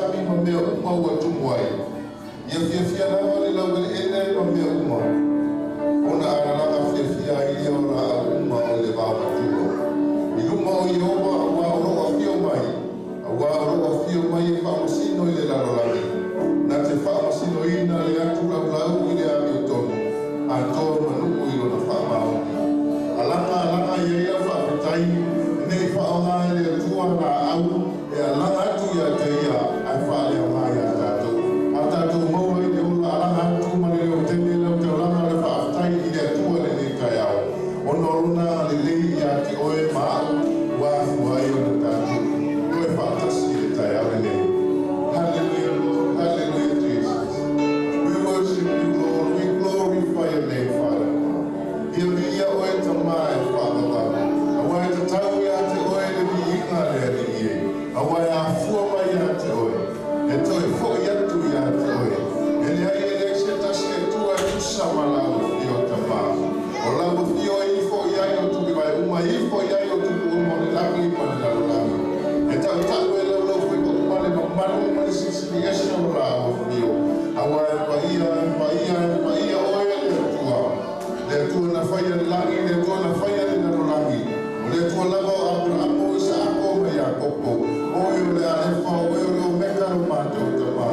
sami ma mea uma ua tumu ai. Ia fiafia lava le laueleele ma mea uma, ona alalaga fiafia ai lea o laau uma o le vaomatua i luma o Ieova, aua o loo afio mai, aua o loo afio mai e faamasino i le lalolagi, na te faamasinoina le atu laulau i le amiotonu, atoa manuu i lona faamaoni. Alaga alaga i ai lau faafetai, nei faaaoga e le Atua laau e alaga atu ia te ia ae faaleaoga ia tatou. A tatou maua i le ola, alaga atu ma le leotele lau taulaga le faafetai i le Atua lenei taeao, ona o lona agalelei ia te oe ma au ua afua ai ona tatou toe faatasi i le taeao lenei. Hallelujah, Lord. Hallelujah, Jesus. We worship you, Lord. We glorify your name, Father. Ia viia oe Tamā e faavavau, aua e tatau ia te oe le viiga le Alii e, aua e afua mai ia te oe, e toe fo'i atu ia te oe. E leai e leai se tasi Atua e tusa ma lau afio Tamā. O lau afio e ifo i ai o tupe vai uma, e ifo i ai o tupu uma o le lagi ma le lalolagi. E tautau e laulau faiva uma le mamalu ma le silisili ese o lau afio, aua e paia, e paia, e paia oe le Atua. Le Atua na faia le lagi, le Atua na faia le lalolagi. O le Atua lava o Aperamo, Isaako ma Iakopo. Oe o le Alefa, oe o le Omeka o matou Tamā.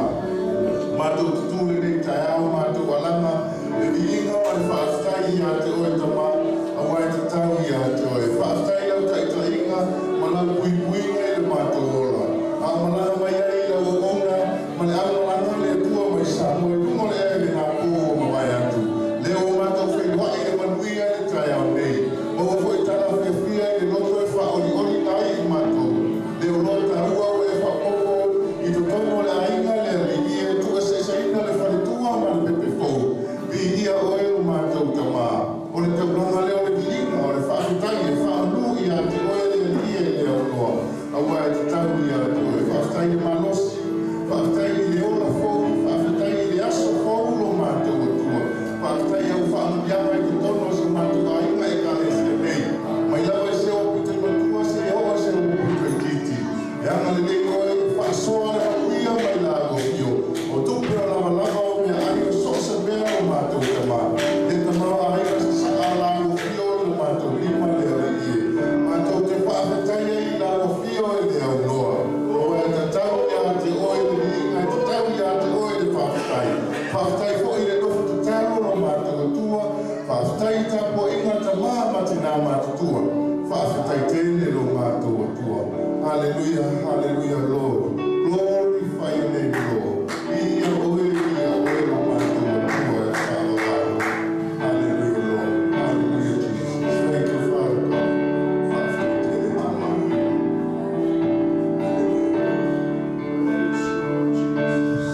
Matou tutū lenei taeao, matou alaga le viiga ma le faafetai ia te oe Tamā, aua e tatau ia te oe. Faafetai lau taitaiga ma lau puipuiga i le matou ola. A malaga mai ai lau auauna ma le aumalaga le Atua mai Samoa i luga o le ea i le gapō o mavae atu. Lea ua matou feiloai le manuia i le taeao nei. Maua foi tala fiafia i le loto e faaolioliga ai i matou. Le o loa taua ua e faaopoopo i totonu o le aiga le Alii e tuueseeseina le faletua ma le pepe fou. Viia oe o matou Tamā. O le taulaga lea o le viiga o le faafetai e faamanu ia te oe le Alii e le aunoa, aua e tatau ia te oe. Faafetai le malosi, faafetai i le ola fou, faafetai i le aso fou lo matou Atua. Faafetai au faamanuiaga i totonu o si o matou aiga Ekalesia nei, mai lava i se o pito i matua seia oo i se o pito itiiti. E agalelei oe e faasoa le manuia mai lau afio, o tupe o lavalava, o meaai, o so o se mea o matou Tamā. Le tamaoaiga sasaa lau afio i lo matou lima le Alii e. Matou te faafetai ai i lau afio e le aunoa, aua e tatau ia te oe le viiga, e tatau ia te oe le faafetai. Faafetai foi i le nofo tatalo lo matou Atua. Faafetai i tapuaiga tamā ma tinā matutua. Faafetai tele lo matou Atua. Hallelujah, hallelujah, Lord. Glorify your name, Lord. Viia oe, viia oe lo matou Atua e faavavau. Hallelujah, Lord. Hallelujah, Jesus. Thank you, Father God. Faafetai tele Tamā. Hallelujah. Praise you, Lord Jesus.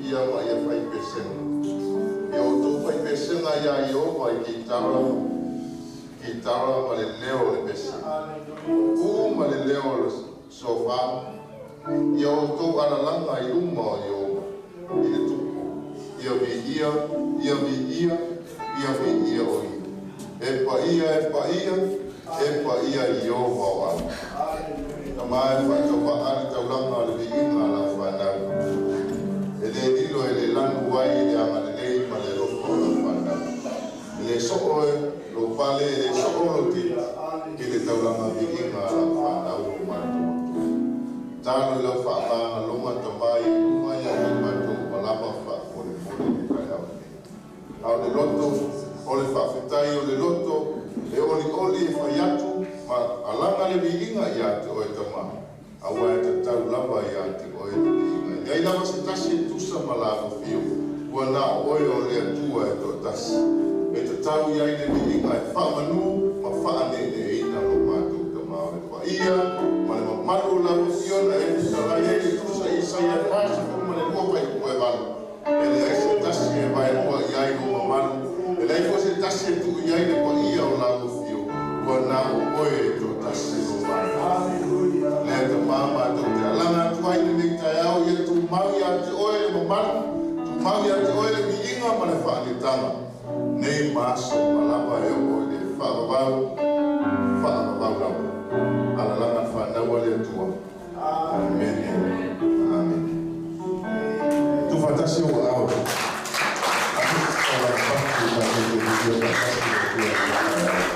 ia ma ia fai pesega. Ia outou fai pesega iā Ieova i kitara, kitara ma le leo o le pese. Ū ma le leo o le sofā. Ia outou alalaga i luma o Ieova i le tupu. Ia viia, ia viia, ia viia o Ia. E paia, e paia, e paia Ieova o Ala. Tama e faatauva'a le taulaga o le viiga a lau fanau. E lē lilo e le lanu ai le agalelei ma le alofa o lau fanau. E lē soo e lou pale, e lē soo lou titi i le taulaga viiga a lau fanau o matou. Talo i lau faamagaloga Tama i luga ia te matou ua lava faamolemole i le taeao lenei. A o le loto o le faafetai, o le loto e olioli e fai atu ma alaga le viiga ia te oe Tama, aua e tatau lava ia te oe le viiga. E leai lava se tasi e tusa ma la afio, ua na o oe o le Atua e toatasi. E tatau i ai le viiga e faamanu ma faaneeneeina lo matou Tama. O le paia ma le mamalu o lau Afioga e fetalai ai le tusa Isaia 42 fuaiupu e 8. E leai se tasi e vaelua i ai lou mamalu, e leai foi se tasi e tuu i ai le paia o lau afio, ua na o oe e toatasi lo matou. Lea Tama, matou te alaga atu ai lenei taeao, ia tumau ia te oe le mamalu, tumau ia te oe le viiga ma le faaletaga, nei ma aso uma lava e oo i le faavavau, faavavau lava. Alalaga le fanau a le Atua. Amene. Amene. Tuufaatasi ou aao. Ave o lau fatu tatou te viia faatasi le Atua i lenei taeao.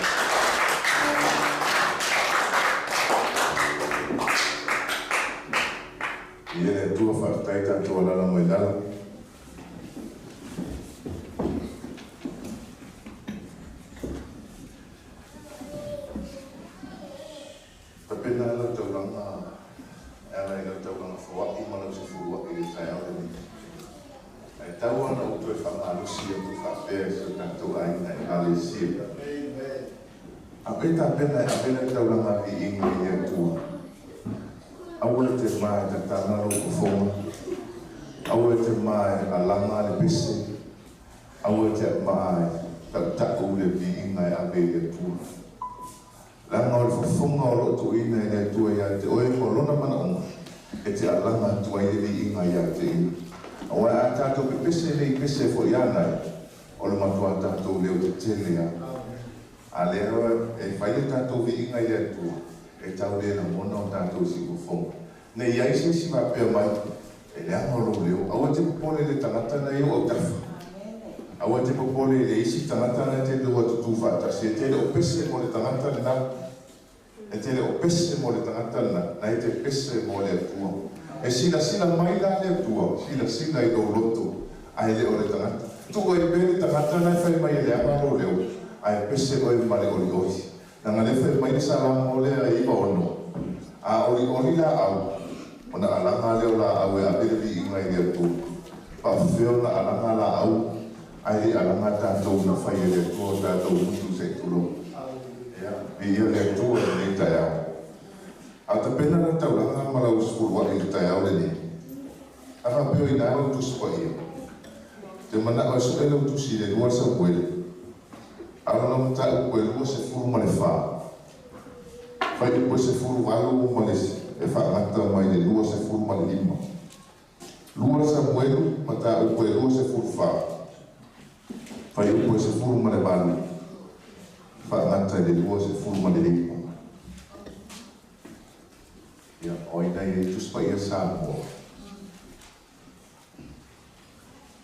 Viia le Atua, faafetai tatou alaala mai lalo. Tapena lau taulaga e ala i lau taulaga foa'i ma lau sefulua'i i le taeao lenei. Ae tau lava ona ou toe faamalosi atu faapea i si o tatou aiga Ekalesia. A pe tapena e ave lau taulaga viiga i le Atua, aua e te ma e tatala lou fofoga, aua e te ma e alaga le pese, aua e te ma e tautau le viiga e ave i le Atua. Leaga o le fofoga o lo o tuuina e le Atua ia te oe ma lona manaoga, e te alaga atu ai le viiga ia te ia. Aua a tatou pepese le i pese foi ana e, o le matua tatou leo tetele lava. A lea e fai le tatou viiga i le Atua, e tau le lagona o tatou siufofoga. Ne i ai se isi faapea mai, e leaga o lou leo. Aua e te popole i le tagata na e i ou autafa. Aua e te popole i le isi tagata na e te lua tutū faatasi. E te le o pese mo le tagata lena. E te le o pese mo le tagata lena, na e te pese mo le Atua. E silasila mai la le Atua, silasila i lou loto, ae le o le tagata. Tuu ai pea le tagata na e fai mai e leaga lou leo, ae pese oe ma le olioli. Leaga lea fai mai le Salamo lea e 96, A olioli laau, ona alaga lea o laau e ave le viiga i le Atua. Faafefea ona alaga laau, ae le alaga tatou na fai e le Atua o tatou gutu se i tulou. Ia, viia le Atua i lenei taeao. A tapena lau taulaga ma lau sefulua'i i le taeao lenei, a faapea o i ina lau Tusi Paia, te mana'o e su'e lau Tusi i le 2 Samuele, a o lona mataupu e 24, fuaiupu e 18 ma le e faagata mai le 25. 2 Samuelu, mataupu e 24, fuaiupu e 18, faagata i le 25. Ia, o ai na i ai Tusi Paia Samoa?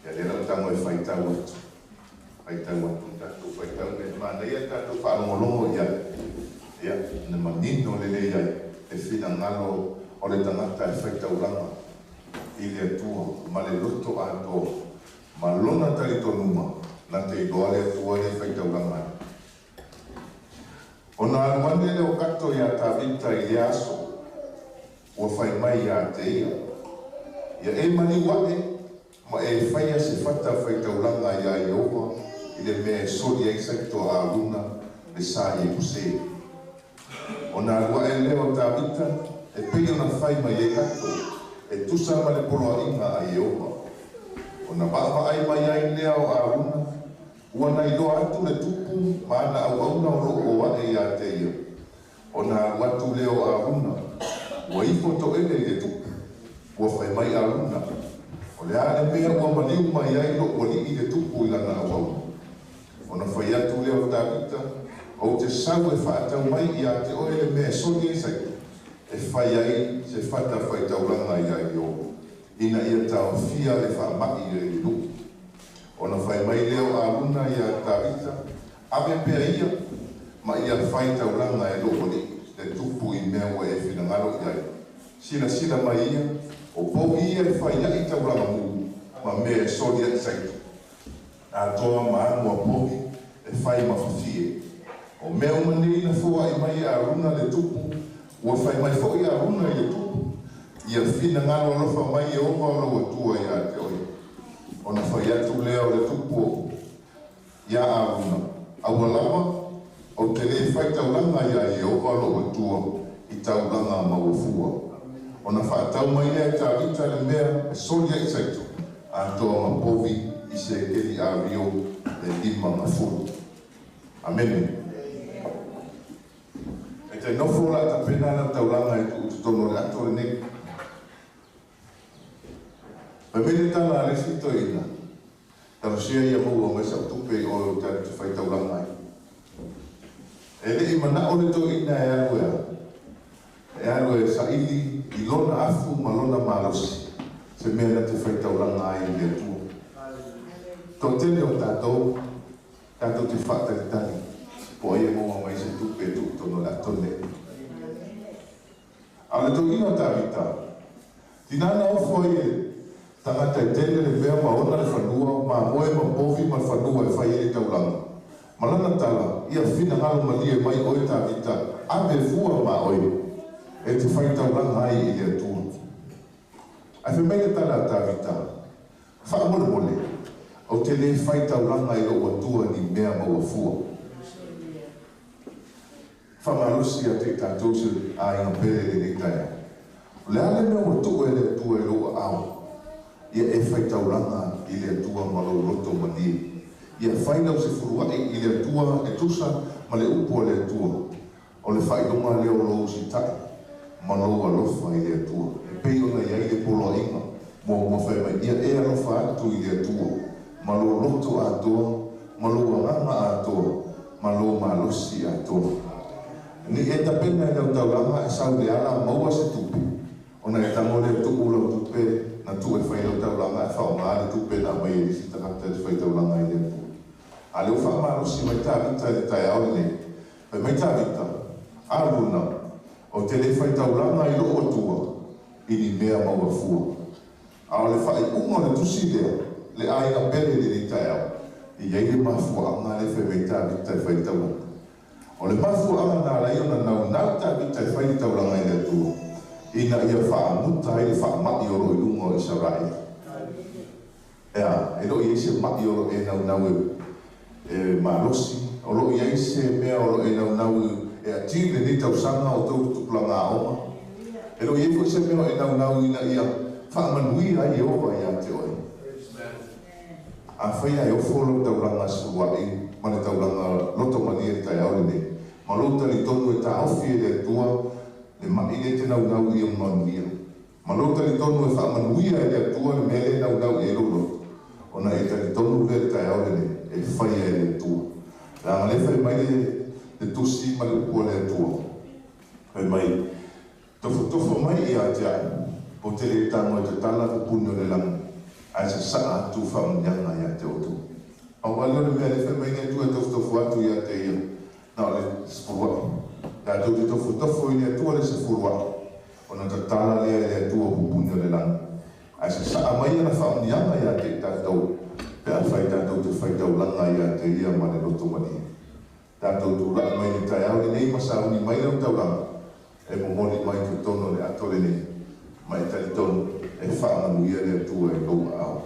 Ia, lea la o tago e faitau atu. Faitau atu le tatou faitau mea manaia le tatou faalogologo i ai. Ia, na manino lelei ai le finagalo o le tagata e faitaulaga i le Atua ma le loto atoa ma lona talitonuga na te iloa le Atua lea e faitaulaga ai. Ona alu ane lea o Kato iā Tavita i lea aso, ua fai mai ia te ia, Ia e maliu aʻe ma e faia se fata faitaulaga iā Ieova i le mea e soli ai saito a Aluna le sa Iebuse. Ona alu aʻe lea o Tavita e pei ona fai mai ai Kato, e tusa ma le poloaiga a Ieova. Ona vaavaai mai ai lea o Aruna, ua na iloa atu le tupu ma ana auauna o lo o o ae ia te ia. Ona alu atu lea o Aruna, ua ifo toele i le tupu. Ua fai mai Aruna, O le a le mea ua maliu mai ai lou alii le tupu i lana auauna? Ona fai atu lea o Tavita, Ou te sau e faatau mai ia te oe le mea e soli ai saito, e fai ai se fata faitaulaga iā Ieova, ina ia taofia le faamai i le nuu. Ona fai mai lea o Aruna iā Tavita, Ave pea ia, ma ia fai taulaga e lou alii le tupu i mea ua e finagalo i ai. Silasila mai ia, o povi ia e fai aʻi taulaga mu ma mea e soli aʻi saito, atoa ma amu a povi e fai ma fafie. O mea uma nei na foaʻi mai e Aruna le tupu, ua fai mai foʻi Aruna i le tupu, Ia finagalo alofa mai Ieova o lou Atua iā te oe. Ona fai atu lea o le tupu iā Aruna, Aua lava, ou te lē fai taulaga iā Ieova lou Atua i taulaga maua fua. Ona faatau mai lea e Tavita le mea e soli ai saito, atoa ma povi i sekeli avio e 50. Amene. E te nofo o le a tapena lau taulaga e tuu i totonu o le ato lenei. Fai mai le tala a le isi toeaina, Talosia ia maua mai sau tupe i oe ou te alu te fai taulaga ai. E le i manao le toeaina e alu e a? E alu e saili i lona afu ma lona malosi se mea na te fai taulaga ai i le Atua. Toatele o tatou, tatou te faatalitali po o ai e maua mai se tupe e tuu i totonu o le ato lenei. A o le toeaina o Tavita, tinā na ofo ai e tagata e tele le mea ma ona le fanua, mamoe ma povi ma le fanua e fai ai le taulaga. Ma lana tala, Ia finagalo malie mai oe Tavita, ave fua ma oe, e te fai taulaga ai i le Atua. Ae fai mai le tala a Tavita, Faamolemole, ou te lē fai taulaga i lou Atua ni mea maua fua. Faamalosi ia te i tatou se aiga pele i lenei taeao. O le a le mea ua tuu e le Atua i lou aao? Ia e faitaulaga i le Atua ma lou loto malie. Ia fai lau sefuluaʻi i le Atua e tusa ma le upu a le Atua. O le faailoga lea o lou usitaʻi ma lou alofa i le Atua. E pei ona i ai le poloaiga muamua fai mai, Ia e alofa atu i le Atua ma lou loto atoa, ma lou agaga atoa, ma lou malosi atoa. Ni e tapena i lau taulaga e sau le ala maua se tupe, ona e tago lea tuu lau tupe na tuu e fai lau taulaga ae faaaoga le tupe na aumai e isi tagata e te fai taulaga ai le Atua. A lea ua faamalosi mai Tavita i le taeao lenei. Fai mai Tavita, A luna, ou te le fai taulaga i lou Atua i ni mea maua fua. A o le faaiuga o le tusi lea, le aiga pele i lenei taeao, e i ai le mafuaaga lea e fai mai ai Tavita e fai le taulaga. O le mafuaaga na ala ai ona naunau Tavita e fai le taulaga i le Atua, ina ia faamuta ai le faamai o lo o i luga o Isaraele. Ea, e le o i ai se mai o lo o e naunau e malosi, o lo o i ai se mea o lo o e naunau e achieve i lenei tausaga o tou tupulaga aoga. E le o i ai foi se mea o e naunau ina ia faamanuia ai Ieova ia te oe. Afai lava e ofo lau taulaga suluaʻi ma le taulaga loto malie i le taeao lenei, ma lou talitonu e taofi e le Atua le maʻi lea e te naunau ia manuia, Ma lou talitonu e faamanuia e le Atua le mea lea e naunau i ai lou loto, ona e talitonu lea i le taeao lenei, e faia e le Atua. Leaga lea fai mai le Tusi ma le Upu a le Atua, fai mai, Tofotofo mai ia te au, ou te le tago e tatala pupuni o le lagi, ae sasaa atu faamanuiaga ia te outou. Pau lava lea o le mea lea fai mai le Atua e tofotofo atu ia te ia, na o le sefuluaʻi. Tatou te tofotofo i le Atua le sefuluaʻi. Ona tatala lea e le Atua pupuni o le lagi, ae sasaa mai ana faamanuiaga ia te i tatou, pe afai tatou te faitaulaga ia te ia ma le loto malie. Tatou tulai mai le taeao lenei ma sauni mai lau taulaga e momoli mai totonu o le ato lenei, ma e talitonu e faamanuia le Atua i lou aao.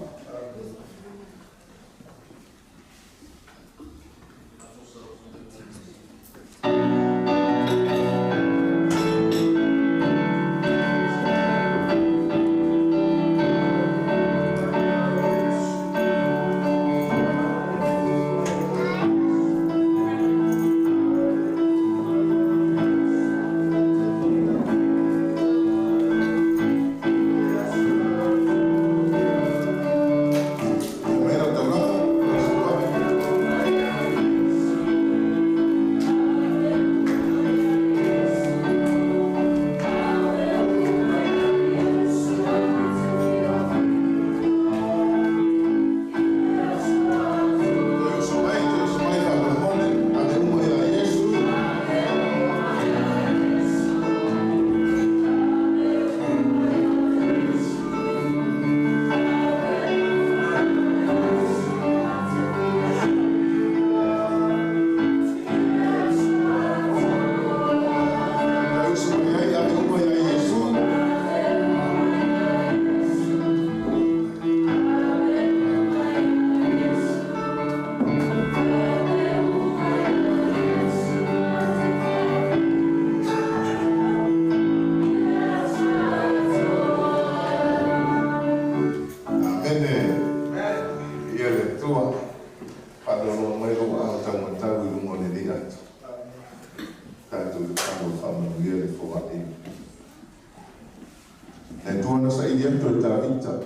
Le Atua na saili atu e Tavita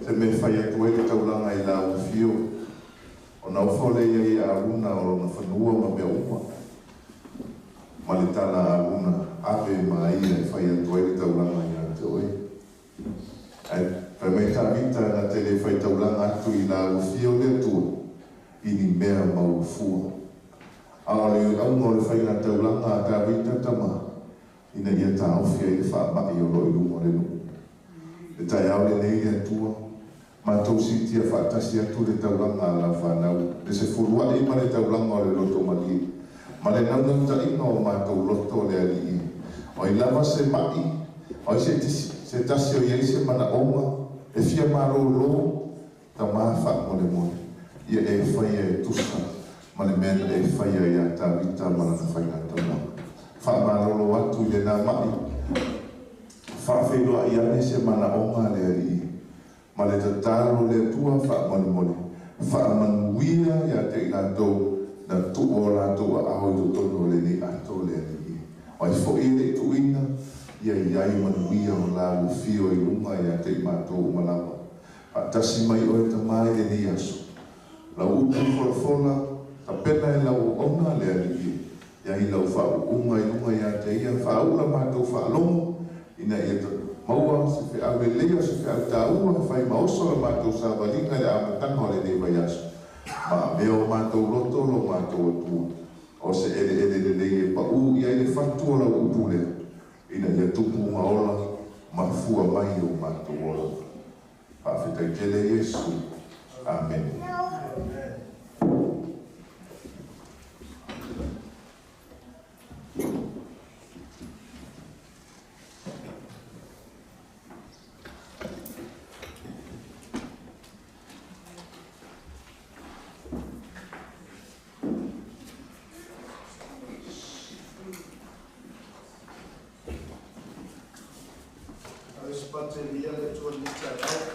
se mea e fai atu ai le taulaga i la ua fio, ona ofo lea i ai e Aruna o lona fanua ma mea uma. Ma le tala a Aruna, Ave ma ia e fai atu ai le taulaga ia te oe. Ae fai mai Tavita na te le fai taulaga atu i la ua fio le Atua i ni mea maua fua. A o le auga o le faiga taulaga a Tavita tama, ina ia taofi ai le faamai o loo i luga o le nuu. Le taeao lenei le Atua, matou siitia faatasi atu le taulaga a lau fanau, le sefuluai ma le taulaga o le loto malie, ma le naunautaiga o matou loto le Alii. O ai lava se mai, o ai se se tasi o i ai se manaoga, e fia malōlō, Tama faamolemole, ia e faia e tusa ma le mea na e faia iā Tavita ma lana faiga taulaga. Faamalolo atu i lenā ma'i, faafeiloai ane se manaoga a le Alii, ma le tatalo le Atua faamolemole, faamanuia ia te i latou na tuu o latou aao i totonu o lenei ato le Alii. O ai foi e le i tuuina, ia i ai manuia o la ua fio i luga ia te i matou uma lava. Faatasi mai oe Tama i lenei aso. Lau upu folafola, tapena e lau auauna le Alii e i ai lau faauuga i luga ia te ia, faaula matou faalogo ina ia maua se feau lelei o se feau taua e fai ma oso la matou savaliga i le amataga o lenei vaiaso. Ma avea o matou loto lo matou Atua o se eleele lelei e paū i ai le fatu o lau upu lea, ina ia tupu ma ola ma fua mai o matou olaga. Faafetai tele Iesu. Amene. Ave se pate via le Atua i lenei taeao.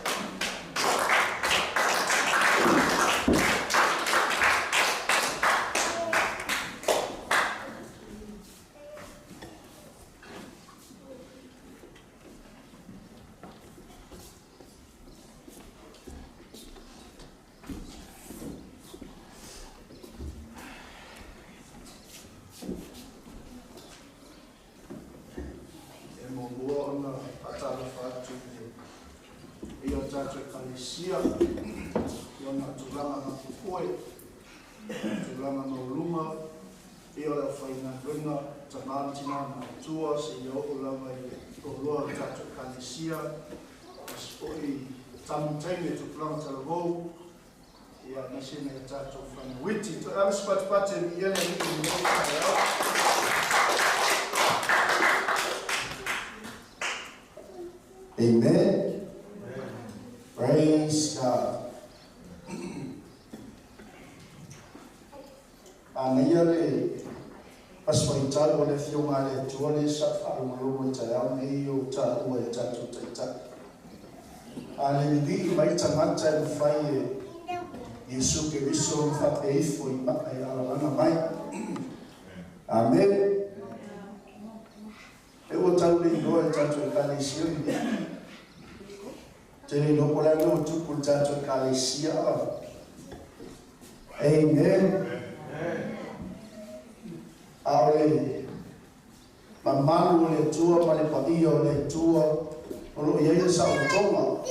E muamua ona faatalofa atu i le paia o le tatou Ekalesia i ona tulaga maupuepue, tulaga maualuga, paia o le aufaigaluega, tama ma tina ma matua, seia oo lava i le toaloa o le tatou Ekalesia, aemaise foi tama ma teine, tupulaga talavou, ia aemaise nai a tatou fanau iti. Toe ave se patupatu e viia le Alii i lenei taeao. Amen. Praise God. Manaia le Aso Faitau o le Afioga a le Atua lea sa faalogologo i taeao nei o taua e tatou Taitai. A le lilii mai tagata e mafai e Iesu Keriso ona faapea ifo i maa e alalaga mai. Amen. E ua tau le iloa e tatou Ekalesia lenei. Te le iloa po o le a le mea ua tupu i le tatou Ekalesia. Amen. A o le mamalu o le Atua ma le paia o le Atua, o lo o i ai le saolotoga,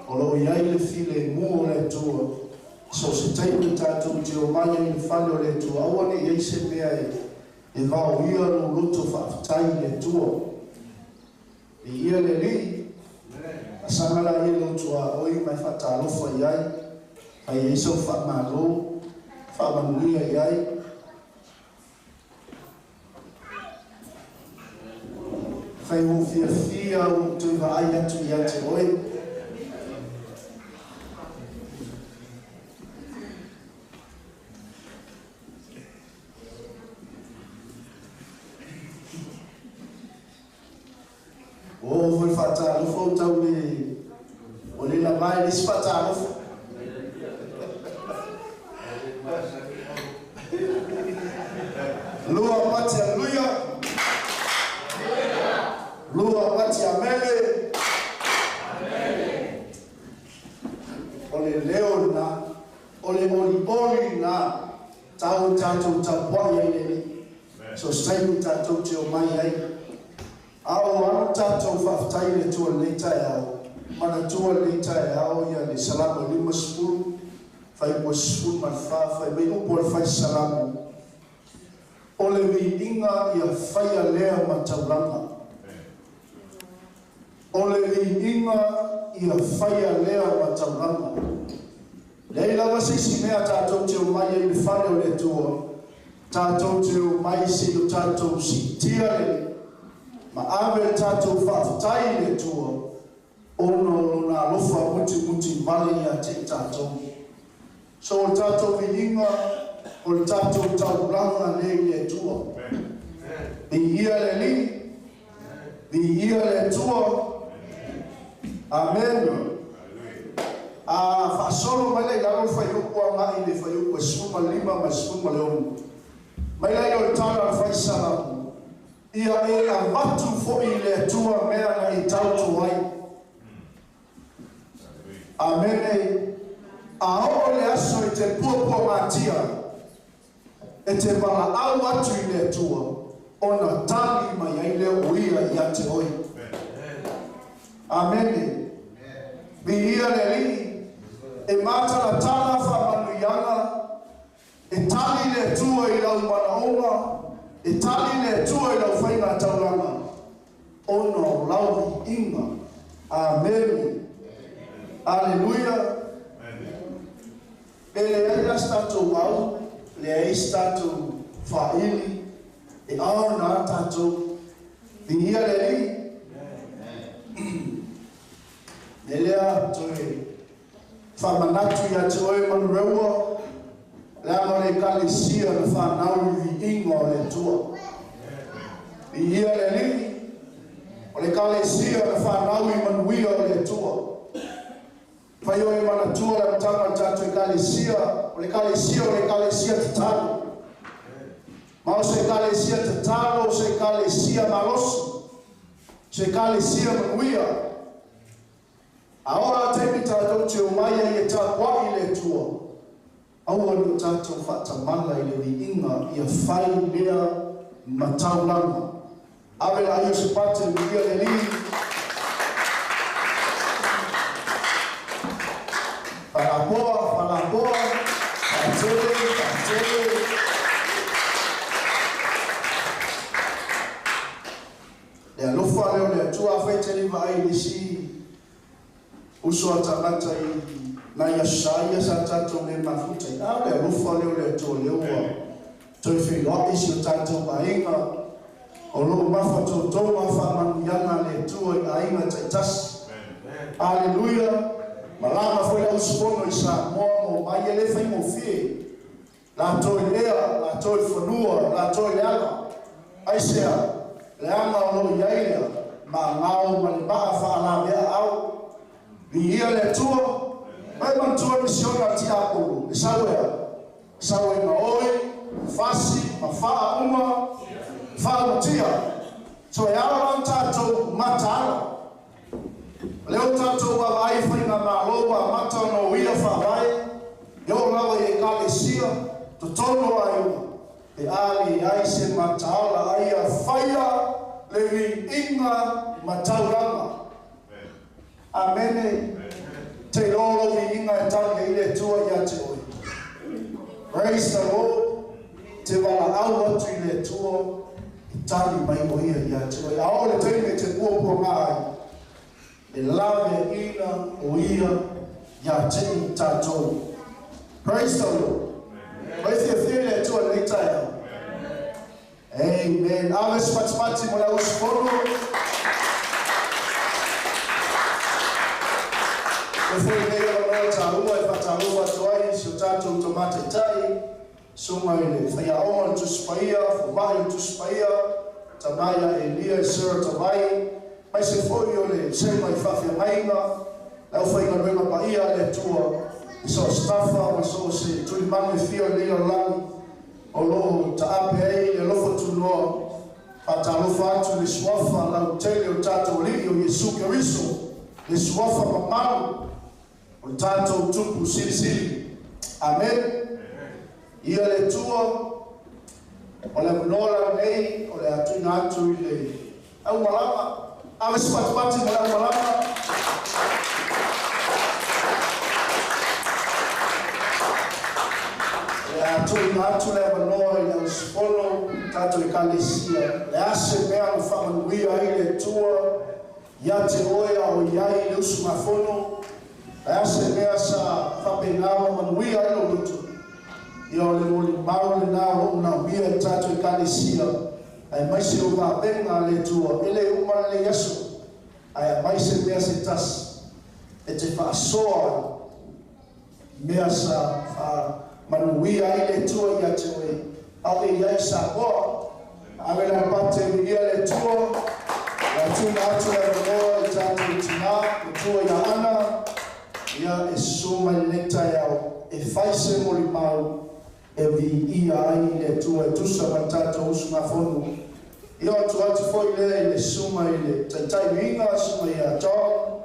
o lo o i ai le filemu o le Atua. So o se taimi tatou te omai ai i le fale o le Atua, aua ne i i ai se mea e vaoia lou loto faafetai i le Atua. Viia le Alii, asaga laia lou tuaoi ma e faatalofa i ai, fai ai sau faamalo, faamanuia i ai. Fai ua ou fiafia ua ou toe vaai atu ia te oe. Ua oo foi le faatalofa ua tau le ua le lava e le isi faatalofa. Lua pati aleluia. Lua pati amen. se taimi tatou te omai ai. A o alu tatou faafetai i le Atua i lenei taeao, manatua i lenei taeao ia le Salamo 50, fuaiupu 14, fai mai upu a le Fai Salamo, O le viiga ia faia lea ma taulaga. O le viiga ia faia lea ma taulaga. Leai lava se isi mea tatou te omai ai i le fale o le Atua, tatou te omai se i o tatou siitia le ma ave le tatou faafetai i le Atua ona o Lona alofa mutimuti vale ia te i tatou. So o le tatou viiga, o le tatou taulaga lea i le Atua. Viia le Alii, viia le Atua. Amene. A faasolo mai lea i lalo le fuaiupu agai i le fuaiupu e 15 ma le 16. Mai lea o le tala a le Fai Salamo, Ia e avatu foi i le Atua mea na e tauto ai. Amene. A oo le aso e te puapuagatia ai, e te valaau atu i le Atua, ona tali mai ai lea o Ia ia te oe. Amene. Viia le Alii, e matalatala faamanuiaga, e tali le Atua i lau manaoga, e tali le Atua i lau faiga taulaga, ona o lau viiga. Amene. Aleluia. Pe leai la se tatou au, leai se tatou faaili, e ao na tatou. Viia le Alii. Le lea toe faamanatu ia te oe Manureua, leaga o le Ekalesia na fanau i viiga o le Atua. Viia le Alii, o le Ekalesia na fanau i manuia o le Atua. Fai oe manatua le amataga o le tatou Ekalesia, o le Ekalesia o le Ekalesia tatalo. Ma o se Ekalesia tatalo, o se Ekalesia malosi, se Ekalesia manuia. A oo la taimi tatou te omai ai e tapuai i le Atua, aua ne i o tatou faatamala i le viiga ia fai lea ma taulaga. Ave laia o se pate, viia le Alii. Faalapoa, faalapoa, faatele, faatele. Le alofa lea o le Atua, afai e te le vaai i le isi uso a tagata i nai aso sa ia sa tatou le mafuta ai, a o le alofa lea o le Atua lea ua toe feiloai si o tatou aiga, o lo o mafatotoga faamanuiaga a le Atua i aiga taitasi. Aleluia! Malama foi le usufono i Samoa ma omai, e le faigofie. Latou i le ea, latou i le fanua, latou i le ala. Aisea? Leaga o lo o i ai lea maagao ma le maa faalaveaau. Viia le Atua! Mai manatua le misiona a le tiapolo, e sau ea? Sau ai ma oi, fasi, ma faa uma, faaumatia. So e ao la ona tatou mataala. O lea ua tatou vaavaai i faigamalo ua amata ona uia faavae, e oo lava i Ekalesia, totonu o aiga, pe a leai se mataala ai ia faia le viiga ma taulaga. Amene. Te iloa lou viiga e tali ai le Atua ia te oe. Praise the Lord. Te valaau atu i le Atua, e tali mai o Ia ia te oe. A oo le taimi e te puapuaga ai, e laveaiina o Ia ia te i tatou. Praise the Lord. Oi fiafia i le Atua i lenei taeao. Amen. Ave se fatipati mo le au usufono. E foi nei avanoa taua e faatalofa atu ai i si o tatou tama taitai, susuga i le faiaoga o le Tusi Paia, fomai o le Tusi Paia, tama ia Elia Sir Tavai, aemaise foi o le sema i faafeagaiga, le aufaigaluega paia a le Atua, i so o se tafa ma so o se tulimanu e fia o lenei lalolagi o lo o taape ai le alofa tunoa. Faatalofa atu i le Suafa lautele o le tatou Alii o Iesu Keriso, le Suafa mamalu o le tatou Tupu Silisili. Amene. Ia le Atua. O le avanoa lenei o le a tuuina atu i le aumalaga. Ave se patipati ma le aumalaga. O le a tuuina atu le avanoa i le auusufono tatou Ekalesia. Le a se mea na faamanuia ai le Atua ia te oe a o i ai i le usugafono. Le a se mea sa faapena ma manuia ai lou loto. Ia o le molimau lena o loo manaomia e tatou Ekalesia, aemaise o vavega a le Atua. E le uma lenei aso, ae aumai se mea se tasi e te faasoa ai mea sa faamanuia ai le Atua ia te oe a o e i ai i Samoa. Ave le pate viia le Atua. Le tuuina atu le avanoa i tatou tina matua ia Ana, ia e susu mai lenei taeao e fai se molimau e viia ai le Atua e tusa ma le tatou usugafono. Ia o atu atu foi lea i le susuga i le taitai uiga, susuga ia John,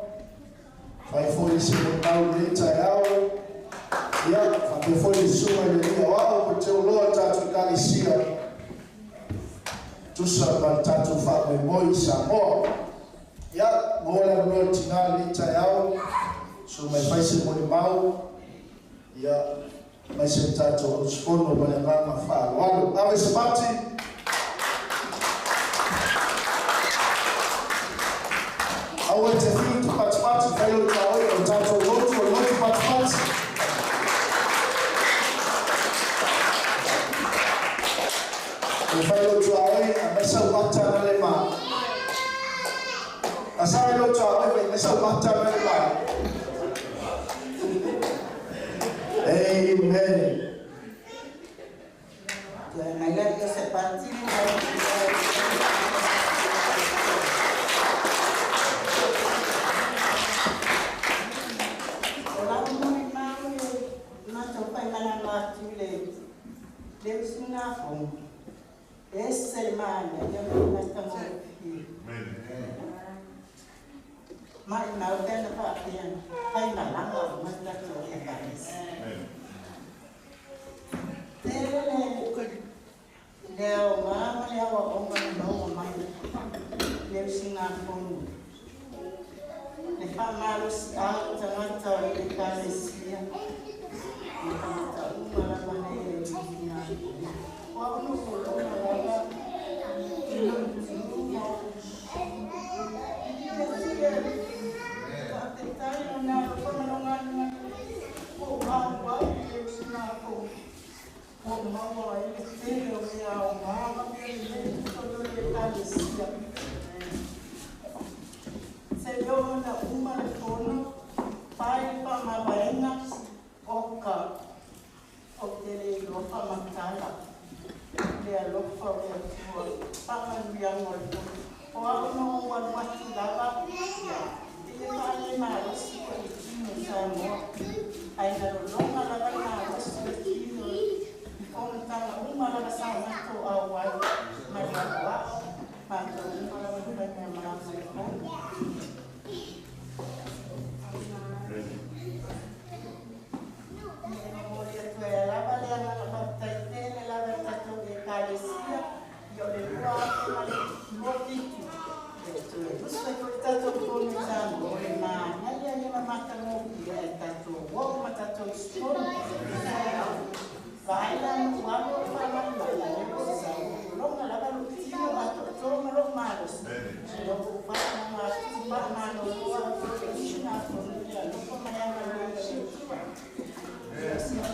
fai foi se molimau i lenei taeao. Ia faapea foi le susuga i le alii aoao po o teuloa le tatou Ekalesia tusa ma le tatou faamoemoe i Samoa. Ia maua le avanoa i le tina lenei taeao, susu mai fai se molimau, ia aemaise le tatou auusufono ma le agaga faaaloalo. Ave se pati. Aua e te fiu te patipati, fai lou tuaoi, o le tatou lotu o le lotu patipati. E fai lou tuaoi, aumai sau ata na le ma. A sa lou tuaoi, fai mai sau ata na le ma. Amen. Toe mai la io se partini. O lau molimau e matou faimalaga atu i le usugafono, e ese le manaia ma le matagofie. Maʻimau pe ana faapea faimalaga uma le tatou Ekalesia. Tele le aoga ma le aoaoga na maua mai le usugafono. Le faamalosiau tagata o le Ekalesia ma tagata uma lava nei le usugafono. O au nofonoga lava i lou tino ia faafetai ona alofa ma lona po o auau i le usugafono ua maua ai le tele o mea aoga ma mea lelei i totonu o le Ekalesia. Seia oo ina uma le fono, fai le faamavaega oka ou te le iloa faamatala le alofa o le Atua faamanuiaga o le fono. O au na ou alu atu lava i le faalemalosi foi i le tino i Samoa, ae na lologa lava le malosi o le tino i fonotaga uma lava sa matou auai ma le aoao matou uma lava na faimeamalaga i le fono. E momoli atu ai lava le agaga faafetai tele lava i le tatou Ekalesia i o le 2027 e tusa ai foi le tatou fono i Samoa. O le manaia ia ma matagofie ai tatou oo ma tatou usufono. Vaai la na ou alu o faamalimali ai lea ua sau lologa lava lou tino atoatoa ma lou malosi lou faamama faamalolo atu i le usugafono i le alofa ma le agalelei o le Atua.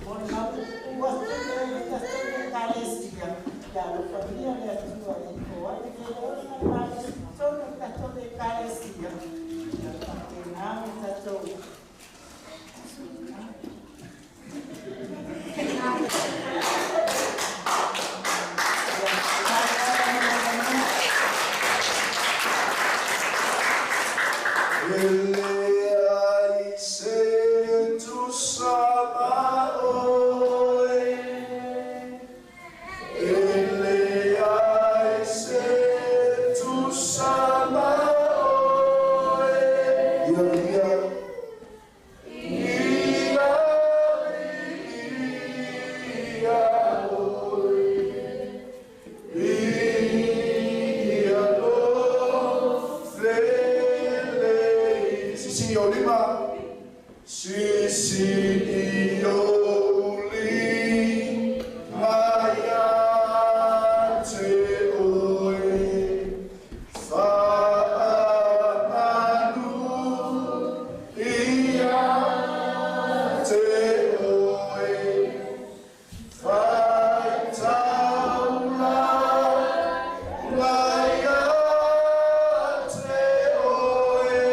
Molimau puupuu atu lea i le tatou Ekalesia ia alofagia le Atua e ifo ai le veleola ma le malosi i totonu o le tatou Ekalesia ia faapena ona tatou. E leai se tusa ma oe. E leai se tusa ma oe. Ia ia ia ia oe. i o lima. Sisi i o lima ia te oe. Whaamanu ia te oe. Whaitaula ia te oe.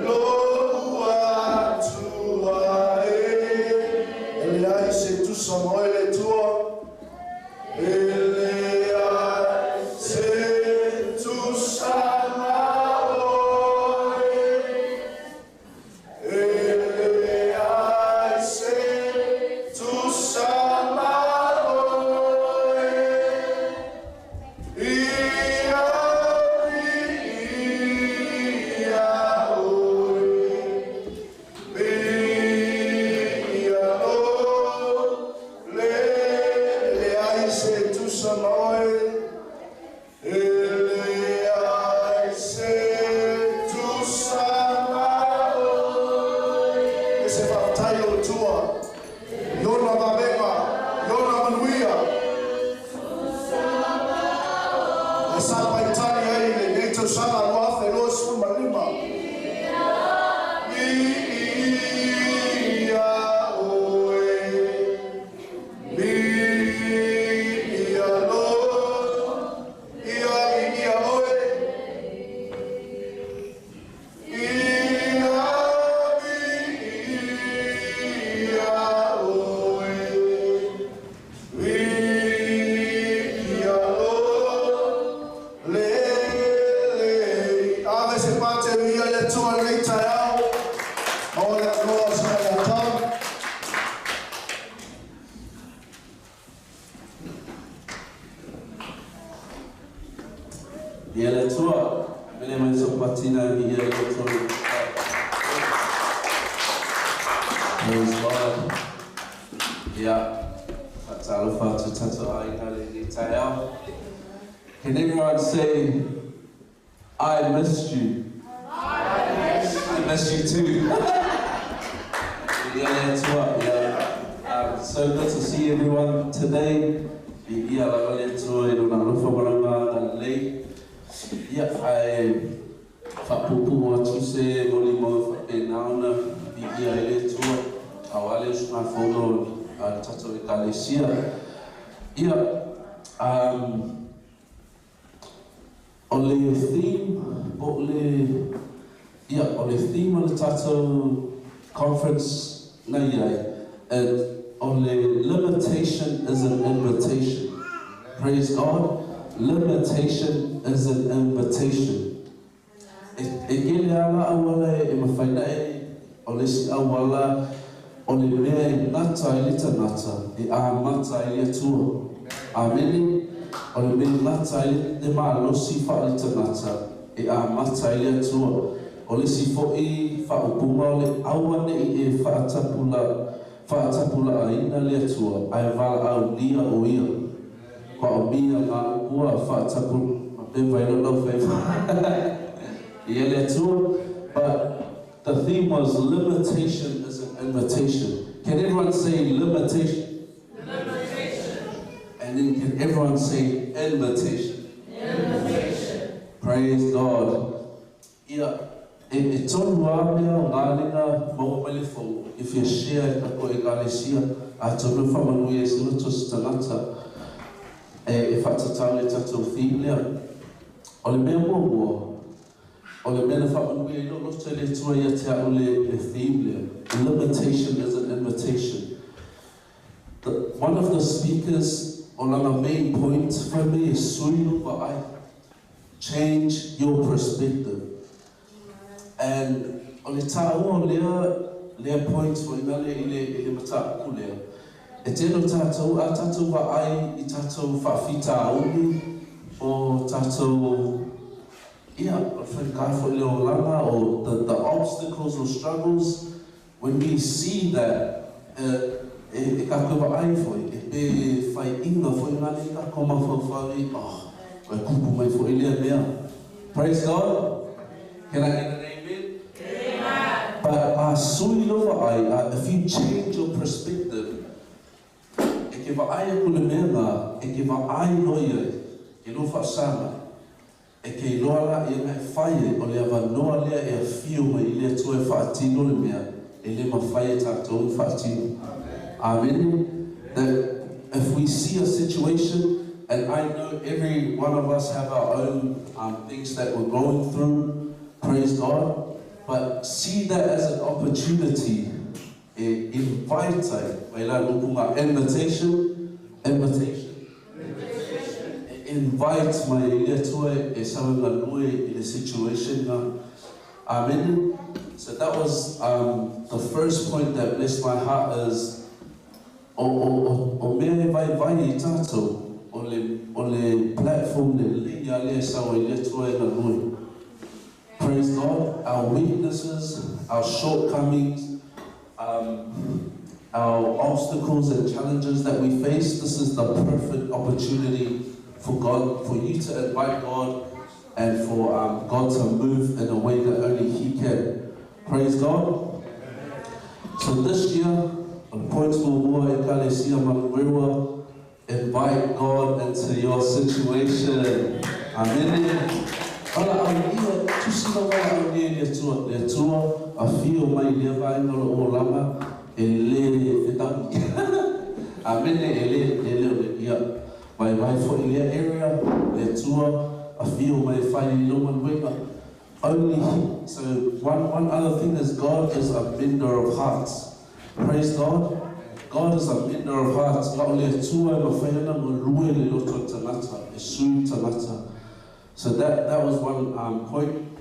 Loa atua e. Ele ai se tusa mo ele tua. Ele ai se tusa ma oe. Ele ai se tusa ma oe. Ia ia oe. Ia o le le ai se tusa ma oe. Ele ai se tusa ma oe. E se whaatai o tua. Iona vavenga, iona manuia. E sa paitani ai le nei tausaga lua afe lua sefulu ma lima. Ia oe. Ia lo. Ia ia oe. Ia ia oe. Ia lo. Le le. Ave se pate ia le tua nei tai au. O le atoa sa le atau. Ia le tua, mele mai so patina i ia le tua. Praise God. Ia, whatalofa atu tatou aiga le ni tai au. Can everyone say, I missed you? I missed you too. Ia le tua, ia. So good to see everyone today. Ia lava le tua i lona alofa ma lona agalelei. Ia, ae faapuupuu atu se molimo faapenaona i ia i le tua. Au ale usugafono a le tatou ekalesia. Ia, o le theme, po o le, ia, o le theme o le tatou conference na iai, o le limitation is an invitation. Praise God. Limitation is an invitation. E kele ala auala e mafaina e o le si auala o le mea e gata ai le tagata e amata ai le Atua. Amene. O le mea e gata ai le malosi faale tagata e amata ai le Atua. O le si fo'i faaupuga o le aua ne'i e faatapula faatapula aina le Atua ae valaaulia o ia. Kwa o mia ngā upua faatapu pe vai lo lau fai ia le Atua. But the theme was limitation is an invitation. Can everyone say limitation? Limitation. And then can everyone say invitation? Invitation. Praise God. Ia, e tonu a mea o ngā linga maua mai le fou, e fia share e kako ekalesia, a tonu whamanui e se loto se tagata, e whaatatau le tatou theme lea. O le mea muamua, o le mea na whamanui e loto i le tua ia te au le theme lea. Limitation is an invitation. One of the speakers, o lana main point, for me, is sui ai. Change your perspective. And o le tāua o lea point fo ina le i le mataupu lea. E tēnō tātou, a tātou wa ai i tātou whaafita auni o tātou, ia, o whankai i le olanga, o the obstacles or struggles, when we see that, e kākou wa ai foi, e pe whai inga foi ngā le kako mawhauwhau oh, e kupu mai foi lea mea. Praise God. Can I get an amen? sui lou vaai, a if you change your perspective, e ke vaai aku i le mea na, e ke vaai loa i ai i lou faasaga, e ke iloa laia na e fai ai, o le avanoa lea e afio mai i le Atua e faatino le mea e le mafai e tatou ona faatino. Amene. That if we see a situation, and I know every one of us have our own things that we're going through, praise God, but see that as an opportunity e invite ai, mai la le upu nga invitation, invitation, e invite mai ai le Atua e sau e galue i le situation nga. Amene. So that was the first point that blessed my heart is o, o, o, o mea e vaivai ai tatou, o le, o le platform lelei a lea e sau ai le Atua e galue. Praise God, our weaknesses, our shortcomings, our obstacles and challenges that we face, this is the perfect opportunity for God, for you to invite God and for God to move in a way that only He can. Praise God. So this year, on Points Muamua Ekalesia Manurewa, invite God into your situation. Amene. Valaau ia, tusi na valaau nei le Atua, le Atua, afio mai i lea vaega o lou olaga, e le fetaui. Amene, e le, e le o le, ia, vaivai foi i lea area, le Atua, afio mai e fai i lou galuega. Only He. So, one, one other thing is God is a mender of hearts. Praise God. God is a mender of hearts. Na o le Atua e mafai ona galue le loto o le tagata, e sui le tagata. So that, that was one point.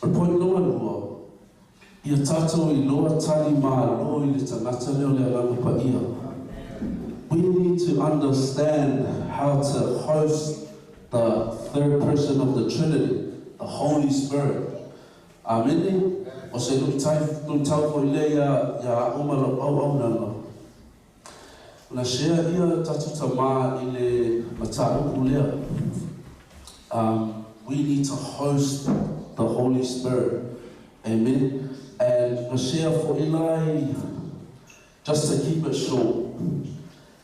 O le point lona lua, ia tatou iloa tali malo i le tagata lea o le Agaga Paia. We need to understand how to host the third person of the Trinity, the Holy Spirit. Amene. O se luitau foi lea ia, ia a'u ma lau auaunaga. Na share ia tatou tamā i le mataupu lea. We need to host the Holy Spirit. Amen. And na share foi lai, just to keep it short,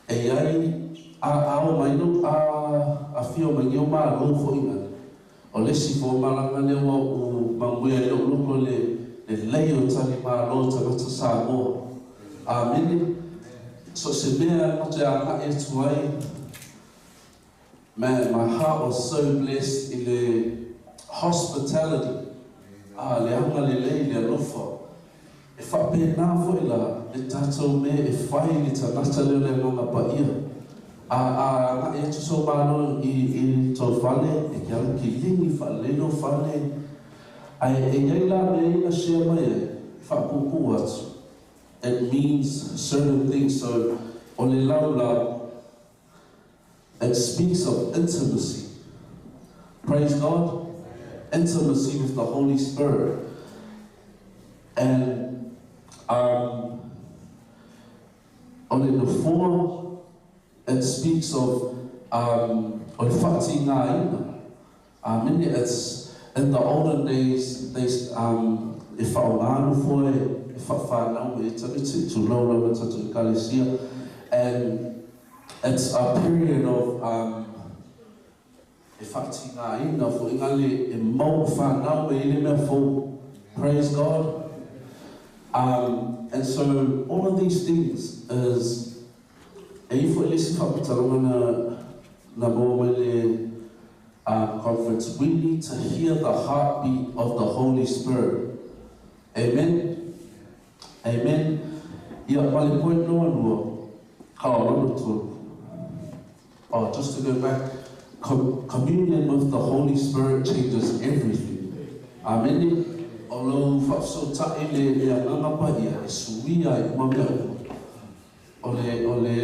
e ai a ao mai no a afio mai o malo foi ngana. O le isi foi malaga lea ua ou manuia ai lou loto le lelei o tali malo o tagata Samoa. Amene. So se mea matou te agai atu ai, man, my heart was so blessed i le hospitality, a le agalelei, le alofa. E faapena foi la le tatou mea e fai i le tagata lea o le Agaga Paia. A a agai atu sou malo i i tou fale, e ke alu kilini faalelei lou fale, ae e i ai la mea ia na share mai ai, e faapuupuu atu. It means certain things, so o le laulau, it speaks of intimacy. Praise God. Intimacy with the Holy Spirit. And o le nofoa, it speaks of o le faatigaina. Amene. It's in the olden days, they e faaaoga nofoa e faafanau ai tamaiti, tulou lava tatou ekalesia, and it's a period of e faatigaina foi le e maua fanau mai ai le mea fou. Praise God. And so all of these things is e i foi le isi faamatalaga na na maua mai le conference. We need to hear the heartbeat of the Holy Spirit. Amen. Amen. Ia, ma le point lona lua, oh, lona tolu. Oh, just to go back, communion with the Holy Spirit changes everything. Amene. O lou faafesootai le le Agaga Paia e suia ai uma mea uma. O le, o le,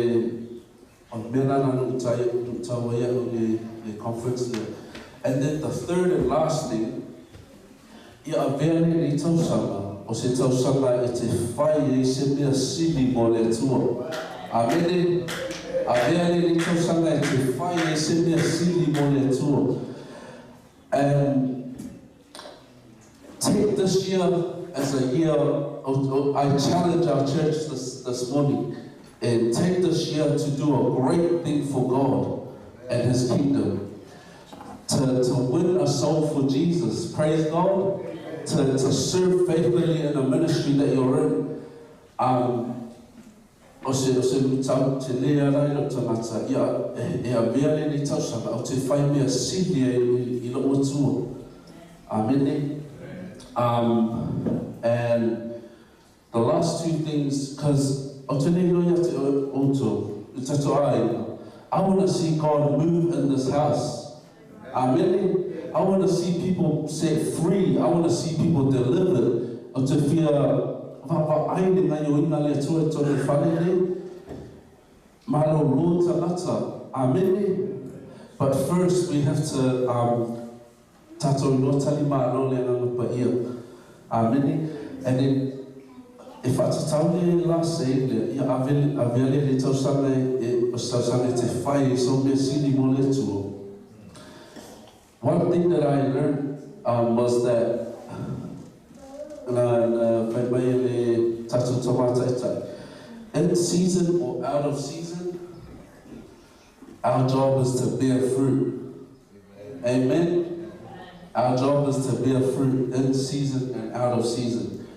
o le mea lena na luitau ai a'u i le, le conference lea. And then the third and last thing, ia avea lenei tausaga, o se tausaga e te fai ai se mea sili mo le Atua. Amene. Avea lenei tausaga e te fai ai se mea sili mo le Atua. And take this year as a year, I challenge our church this morning and take this year to do a great thing for God and His kingdom. To win a soul for Jesus, praise God. To serve faithfully in the ministry that you're in. O se lutau te lea rai lo tangata ia e a mea le ni tausanga o te whai mea sili e i lo atua. Amen. And the last two things, because o te nei roi ate oto, tato ai, I want to see God move in this house. Amen. I want to see people set free. I want to see people delivered. O te whia va ai le ngai o ina le atua e tō whare nei. Malo lo tangata. Amen. But first we have to tatou no tali malo le nganga pa ia. Amen. And then e whaatatau le la se le ia avele le tausanga e o tausanga te whai e so mea sili mo le atua. One thing that I learned was that in season or out of season, our job is to bear fruit. Amen. Amen. Our job is to bear fruit in season and out of season.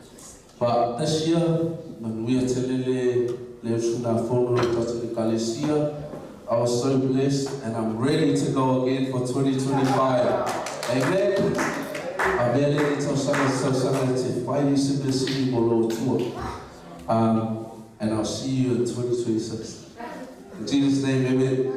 But this year, when we are telele le usuna fono tatou ekalesia, I was so blessed and I'm ready to go again for 2025. Amen. And I'll see you in 2026. In Jesus' name, amen.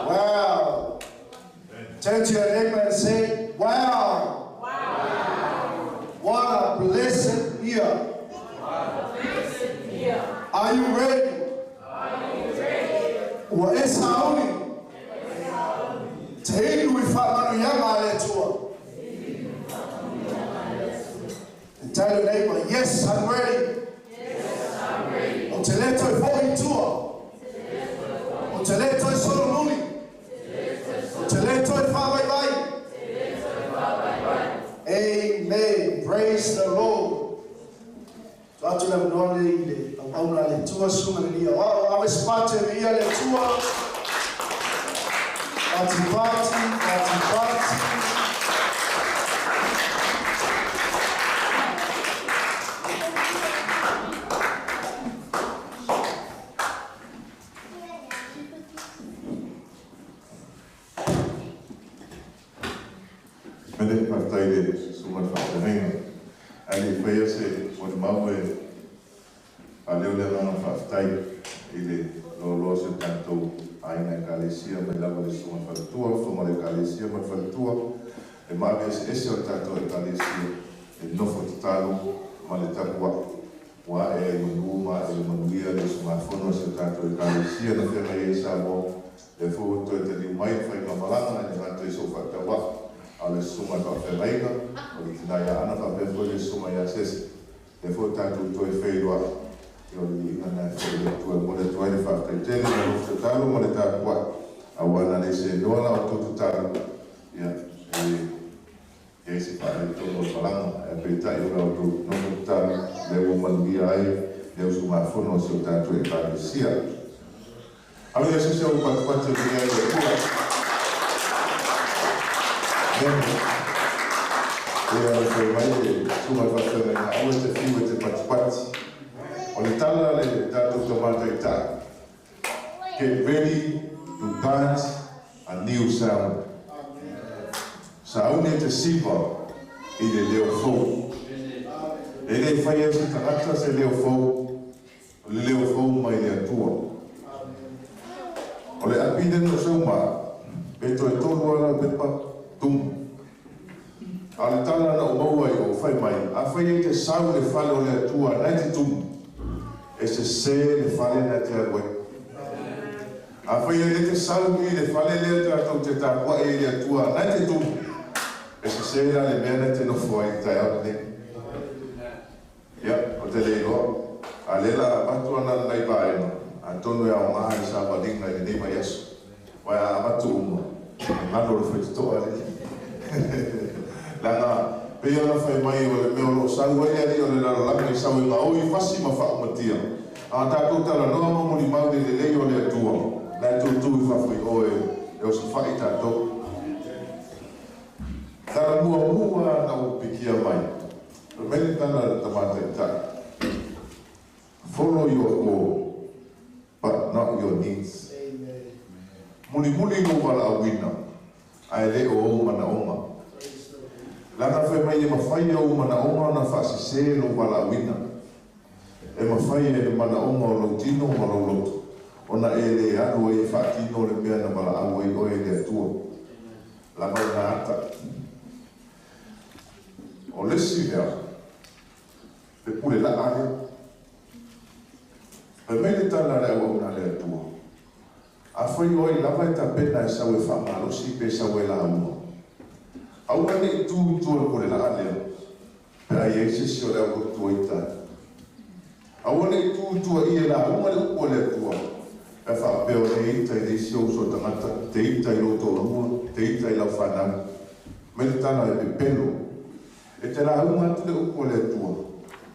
Wow. Turn to your neighbor and say, wow. Wow. What a blessed year. What a blessed year. Are you ready? Are you ready? Ua esa auni. Te inu i whamanu ianga le atua. And tell your neighbor, yes, I'm ready. Yes, I'm ready. O te leto e fohi tua. O te leto e solomuni. O te leto e whawai. Amen. Praise the Lord. Atu le manoa le i le au le tua sunga le lia. O awe spate le ia le tua. Pati pati, pati pati. Mele whakataire sunga le whakatahenga. Ali whaia se o mau e a leo le ngana whakatai i le lolo se tātou aina ekalesia mai lava le sunga whalatua, whama le ekalesia mai whalatua, e maave ese ese o tātou ekalesia e nofo te talo Ma le tapua'i ua a'e ai i manū ma a'e i le manuia le usugafono a si o tatou Ekalesia na feagai ai i Samoa. Lea foi ua toe taliu mai le faigamalaga e le gata i so'u faataua'i a o le susuga i le faafeagaiga o le tinā ia Ana faapea foi le susuga ia Sese. Lea foi ua tatou toe feiloai, ia o le viiga lena e foi i le Atua e momoli atu ai le faafetai tele i le nofo tatalo ma le tapuai auā na le seenoa la outou tatalo ia e i ai se faaletonu o le malaga, ae peitai o la outou nofo tatalo lea ua manuia ai le usugafono a si o tatou Ekalesia. Ave ia se se ou patupatu e viia ai le Atua. Amen. Ia ona fai mai le susuga i le faafeagaiga, aua e te fiu e te patupati. O le tala a le tatou tama taitai, get ready to dance a new sound. Sauni e te siva i le leo fou. E le faia e se tagata se leo fou, o le leo fou mai le Atua. O le api lea na sau ma pe toe tolu lava lau pepa tumu. A o le tala na ou maua i o, fai mai, afai e te sau i le fale o le Atua na e te tumu, e sesē le fale na e te alu ai. Afai e le te sau i le fale lea tatou te tapuai ai i le Atua na e te tumu, e sesē la le mea na e te nofo ai i le taeao lenei. Ia, ou te le iloa, a o lea la a avatu ana lenei vaega, atonu e aoga i le savaliga i lenei vaiaso. Aua a avatu uma, e galo le faitotoa alii. Leaga, pei ona fai mai o le mea o lo o sau ai le alii o le lalolagi e sau e gaoi fasi ma faaumatia. A tatou talanoa ma molimau i le lelei o le Atua, la e tutu i fafo i o e osofai tatou. Tala muamua na ou pikia mai, fai mai le tala a le tama taitai, Follow your goal, but not your needs. Mulimuli lou valaauina, ae le o ou manaoga. Leaga fai mai e mafai e ou manaoga ona faasese lou valaauina. E mafai e le manaoga o lou tino ma lou loto ona e le alu ai e faatino le mea na valaau ai oe e le Atua. Lava lena ata. O le isi mea, le pule laʻa lea. Fai mai le tala a le auauna a le Atua, Afai o ai lava e tapena e sau e faamalosi pe sau e lauga, aua ne i tu i tua o le pule laʻa lea, pe a i ai se isi o le au lotu o ita ai. Aua ne i tu i tua i e lauga le upu a le Atua, pe a faapea o lea e ita i le isi ou uso tagata, te ita i lou toalua, te ita i lau fanau. Mai le tala e pepelo. E te lauga atu le upu a le Atua,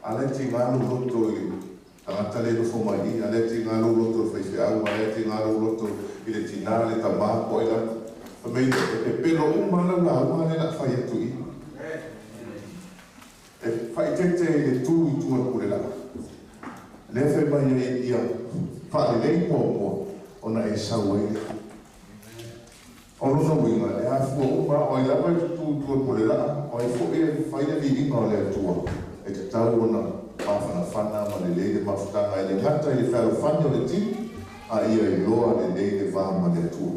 a la e tiga lou loto i le tagata lea e nofo mai i, a la e tiga lou loto i le faifeau, a la e tiga lou loto i le tinā, le tamā, po o ai lava. Fai mai, e pepelo uma lau lauga lea o le a fai atu i i. E faaeteete i le tu i tua o le pule laa. Lea fai mai ai ia faalelei muamua ona e sau ai lea. O lona uiga, e afua uma o ai lava e tutu i tua o le pule laa, o ai foi e fai le viiga o le Atua, e tatau ona mafanafana ma lelei le mafutaga e le gata i le fealofani o le tino, a ia iloa lelei le va ma le Atua.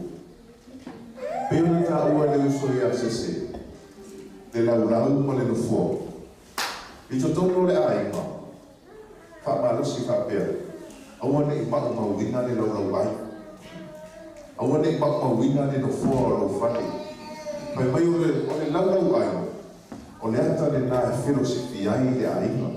Pei ona taua e le uso ia Sese, le laulau ma le nofoa. I totonu o le aiga, faamalosi faapea, Aua ne i maumauina le laulau ai. Aua ne i maumauina le nofoa o lou fale. Fai mai o le, o le laulau ai, o le ata lena e felosifi ai le aiga,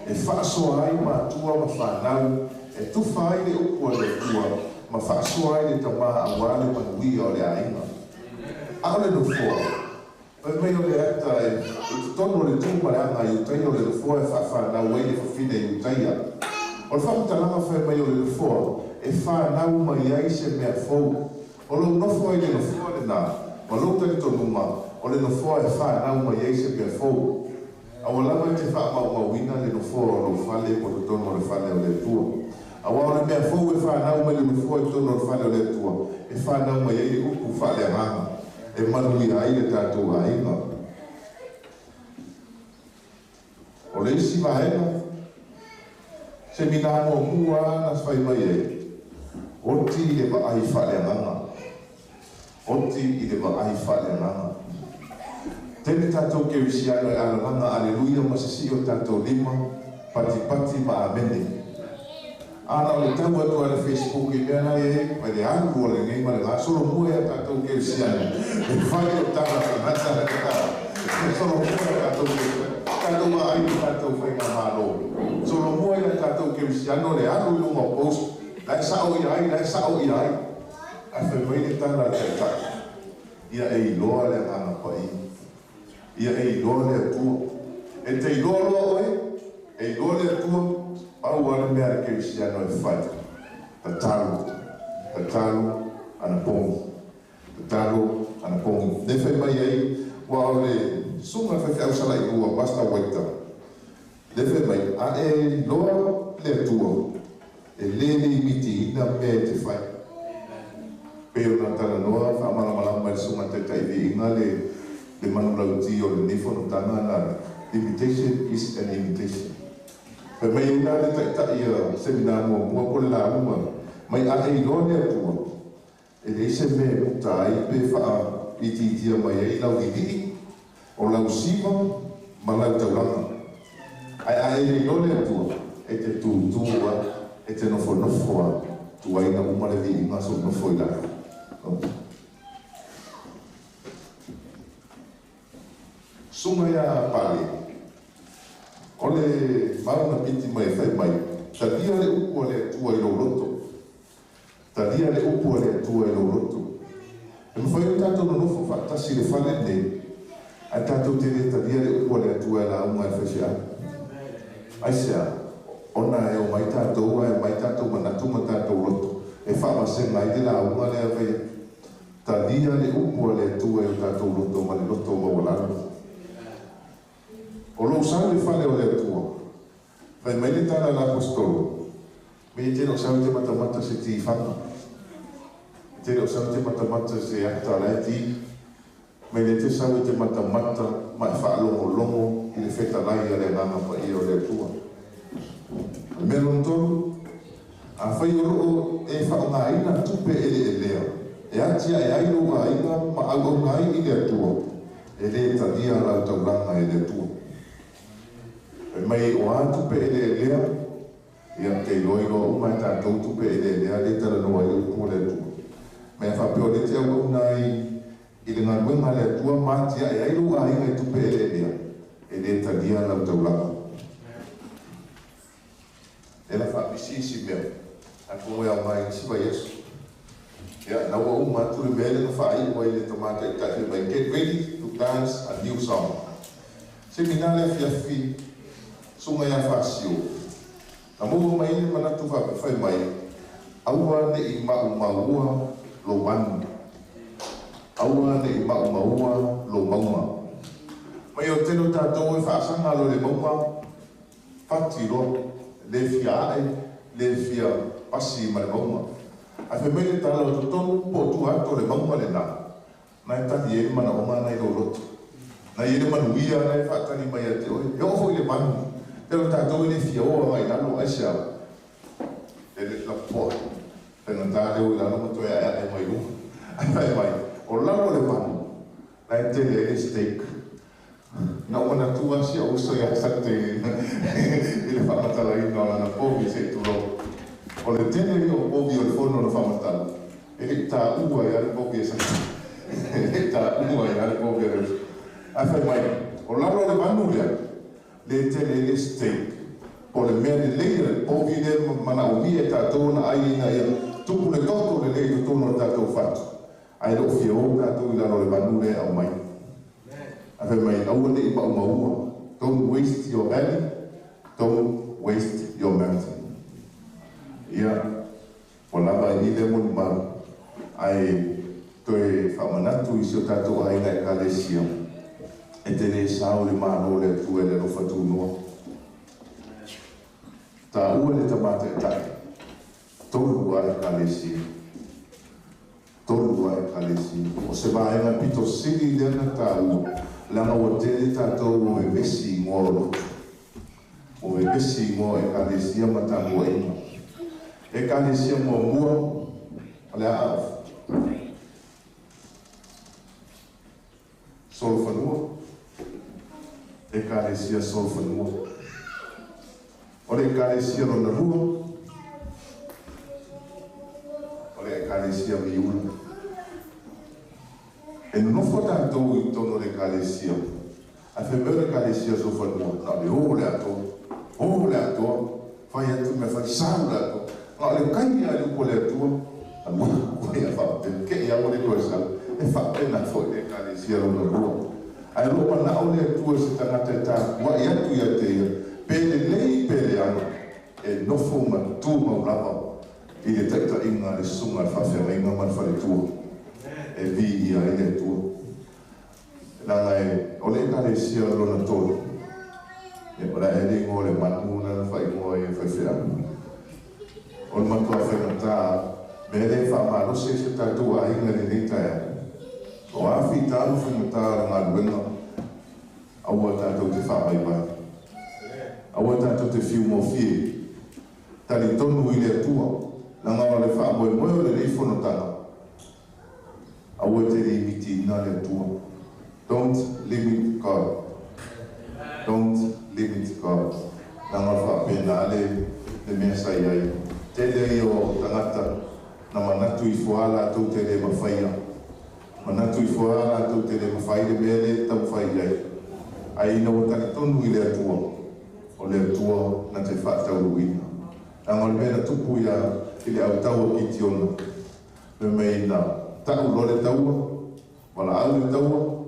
e faasoa ai matua ma fanau, e tufa ai le upu a le Atua, ma faasoa ai le tama aua le manuia o le aiga. A o le nofoa, Fai mai o le ata e i totonu o le tu ma le aga i utaia o le nofoa e faafanau ai le fafine i utaia. O le faamatalaga fai mai o le nofoa e fanau mai ai se mea fou. O lou nofo ai i le nofoa lena, ma lou talitonuga, o le nofoa e fanau mai ai se mea fou. Aua lava e te faamaumauina le nofoa o lou fale po totonu o le fale o le Atua. Aua o le mea fou e fanau mai le nofoa i totonu o le fale o le Atua, e fanau mai ai le upu faaleagaga e manuia ai le tatou aiga. O le isi vaega, semina muamua lava na fai mai ai, oti i le vaai faaleagaga. Oti i le vaai faaleagaga. Tele tātou kerisiano e alalaga aleluia ma sisi'i o tatou lima, patipati ma amene. A na o le tau atu a le Facebook i mea la e ai, mai le alu o lenei ma le gasolomua iā tatou kerisiano, e fai o tala a tagata e solomua iā tatou kerisiano, tatou vaai i le tatou faigamalo. Solomua iā tatou kerisiano le alu i luga o post, la e sa'o ia ai, la e sa'o ia ai. Ae fai mai le tala a le Taitai, ia e iloa le Agaga Paia. Ia e iloa le Atua. E te iloa loa oe, e iloa le Atua, pau lava le mea a le kerisiano e fai, tatalo, tatalo anapogi, tatalo anapogi. Lea fai mai ai, aua o le susuga i le faifeau salailua, Pastor Waiter, lea fai mai, a e iloa le Atua, e le limitiina mea e te fai. Pei ona talanoa faamalamalama e le Susuga i le Taitai Viiga le le manulauti o lenei fonotaga na limitation is an imitation. Fai mai ai la le Taitai a Seminar muamua po o le lauga mai a e iloa le Atua, e leai se mea e muta ai pe faaitiitia mai ai lau lilii, o lau siva ma lau taulaga. Ae a e le iloa le Atua, e te tūtū a, e te nofonofo a, tuaina uma le viiga sou nofo i lalo. Susuga ia Pale, o le mau na piti mai e fai mai, Talia le upu a le Atua i lou loto. Talia le upu a le Atua i lou loto. E mafai ona tatou nonofo faatasi i le fale lenei, ae tatou te le talia le upu a le Atua e lauga e le faifeau. Aisea? Ona e omai tatou ae aumai tatou manatu ma tatou loto e faavasega ai le lauga lea fai atu. Talia le upu a le Atua i o tatou loto ma le loto maualalo. O lou sau i le fale o le Atua, fai mai le tala a le Aposetolo, Me e te le o sau e te matamata se tifaga, e te le o sau e te matamata se ata la e ti, mai le te sau e te matamata ma e faalogologo i le fetalai a le Agaga Paia o le Atua. O le mea lona tolu, Afai o lo o e faaaogaina tupe eleelea e atiae ai lou aiga ma auauna ai i le Atua, e lē talia lau taulaga e le Atua. Fai mai o a tupe eleelea? Ia, te iloa iloa uma e tatou tupe eleelea lea e talanoa ai le upu a le Atua. Mai a faapea o lea e te auauna ai i le galuega a le Atua ma atiae ai lou aiga i tupe eleelea, e lē talia lau taulaga. Lea la faapisi isi mea atonu e aoga i nisi vaiaso. Ia, na ua uma atu le mea lea na faaiu ai le tama taitai fai mai, Get ready to dance a new song. Semina le afiafi susuga ia Faasio. Na maua mai ai le manatu faapea fai mai, Aua ne i maumaua lou manu. Aua ne i maumaua lou mauga. Mai o tele o tatou e faasaga loa i le mauga, Fati loa, le fia ae, le fia pasi ma le mauga. Ae fai mai le tala o totonu po o tua atu o le mauga lena, na e tali ai le manaoga na i lou loto. Na i ai le manuia na e faatali mai ia te oe. E oo foi i le manu, pea o tatou e le fia o agai i lalo, aisea? E le lapoa, faigata le o i lalo ma toe aeae mai luga. Ae fai mai, o lalo o le manu, na e tele ai le steak. Na ou manatu lava si ou uso ia Sante i le faamatalaina o lana povi se i tulou. O le tele ia o povi o le fono na faamatala, e le i taua ai lava le povi a Sante. E le i taua ai lava le povi a le uso. Ae fai mai, o lalo o le manu lea, le tele ai le steak. Po o le mea lelei a le povi lea ma manaomia e tatou ona ai ina ia tupu le toto lelei i totonu o le tatou fatu. Ae le o fia o tatou i lalo o le manu lea e aumai. Ae fai mai, Aua ne i maumaua, don't waste your valley, don't waste your mountain. Ia, ua lava ai nei lea molimau, ae toe faamanatu i si o tatou aiga Ekalesia, e te le sao i le Malo o le Atua i le alofa tunoa. Taua le tama taitai, tolu a Ekalesia. Tolu a Ekalesia. O se vaega pito sili lea na taua, leaga ua tele tatou ua vevesi i igoa o lotu. Ua vevesi i igoa o Ekalesia ma tapuaiga. Ekalesia muamua, o le a? Solofanua. Ekalesia solofanua. O le Ekalesia lona lua, o le Ekalesia miula. E nonofo tatou i totonu o le Ekalesia, ae fai mai o le Ekalesia solofanua, na o le o le atoa, o le atoa, fai atu mea fai, sau le atoa. Na o le kai lava i le upu a le Atua, alu atu ai a faapea, te i lava ua le toe sau. E faapena foi le Ekalesia lona lua. Ae o lo o manao le Atua i se tagata e tapuai atu ia te Ia, pe lelei pe leaga, e nofo ma tumau lava i le taitaiga a le susuga a le faafeagaiga ma le faletua e viia ai le Atua. Leaga e, o le Ekalesia lona tolu, ia o le a ea le igoa o le manu lea na faaigoa ai e faifeau? O le matua faigata lava. Mea lea e faamalosi ai si o tatou aiga i lenei taeao. O a fita ma faigata o le galuega, aua tatou te faavaivai. Aua tatou te fiu gofie. Talitonu i le Atua, leaga o le faamoemoe o lenei fonotaga, aua e te limitiina le Atua. Don't limit God. Don't limit God. Leaga o le faapena le le mea sa i ai. Tele ia o tagata na manatu ifo a latou te le mafaia. Manatu ifo a latou te le mafai le mea lea e taumafai i ai. Ae ina ua talitonu i le Atua, o le Atua na te faataunuuina. Leaga o le mea na tupu ia i le autau o Kitiona, fai mai na tau loa le taua, Valaau le taua,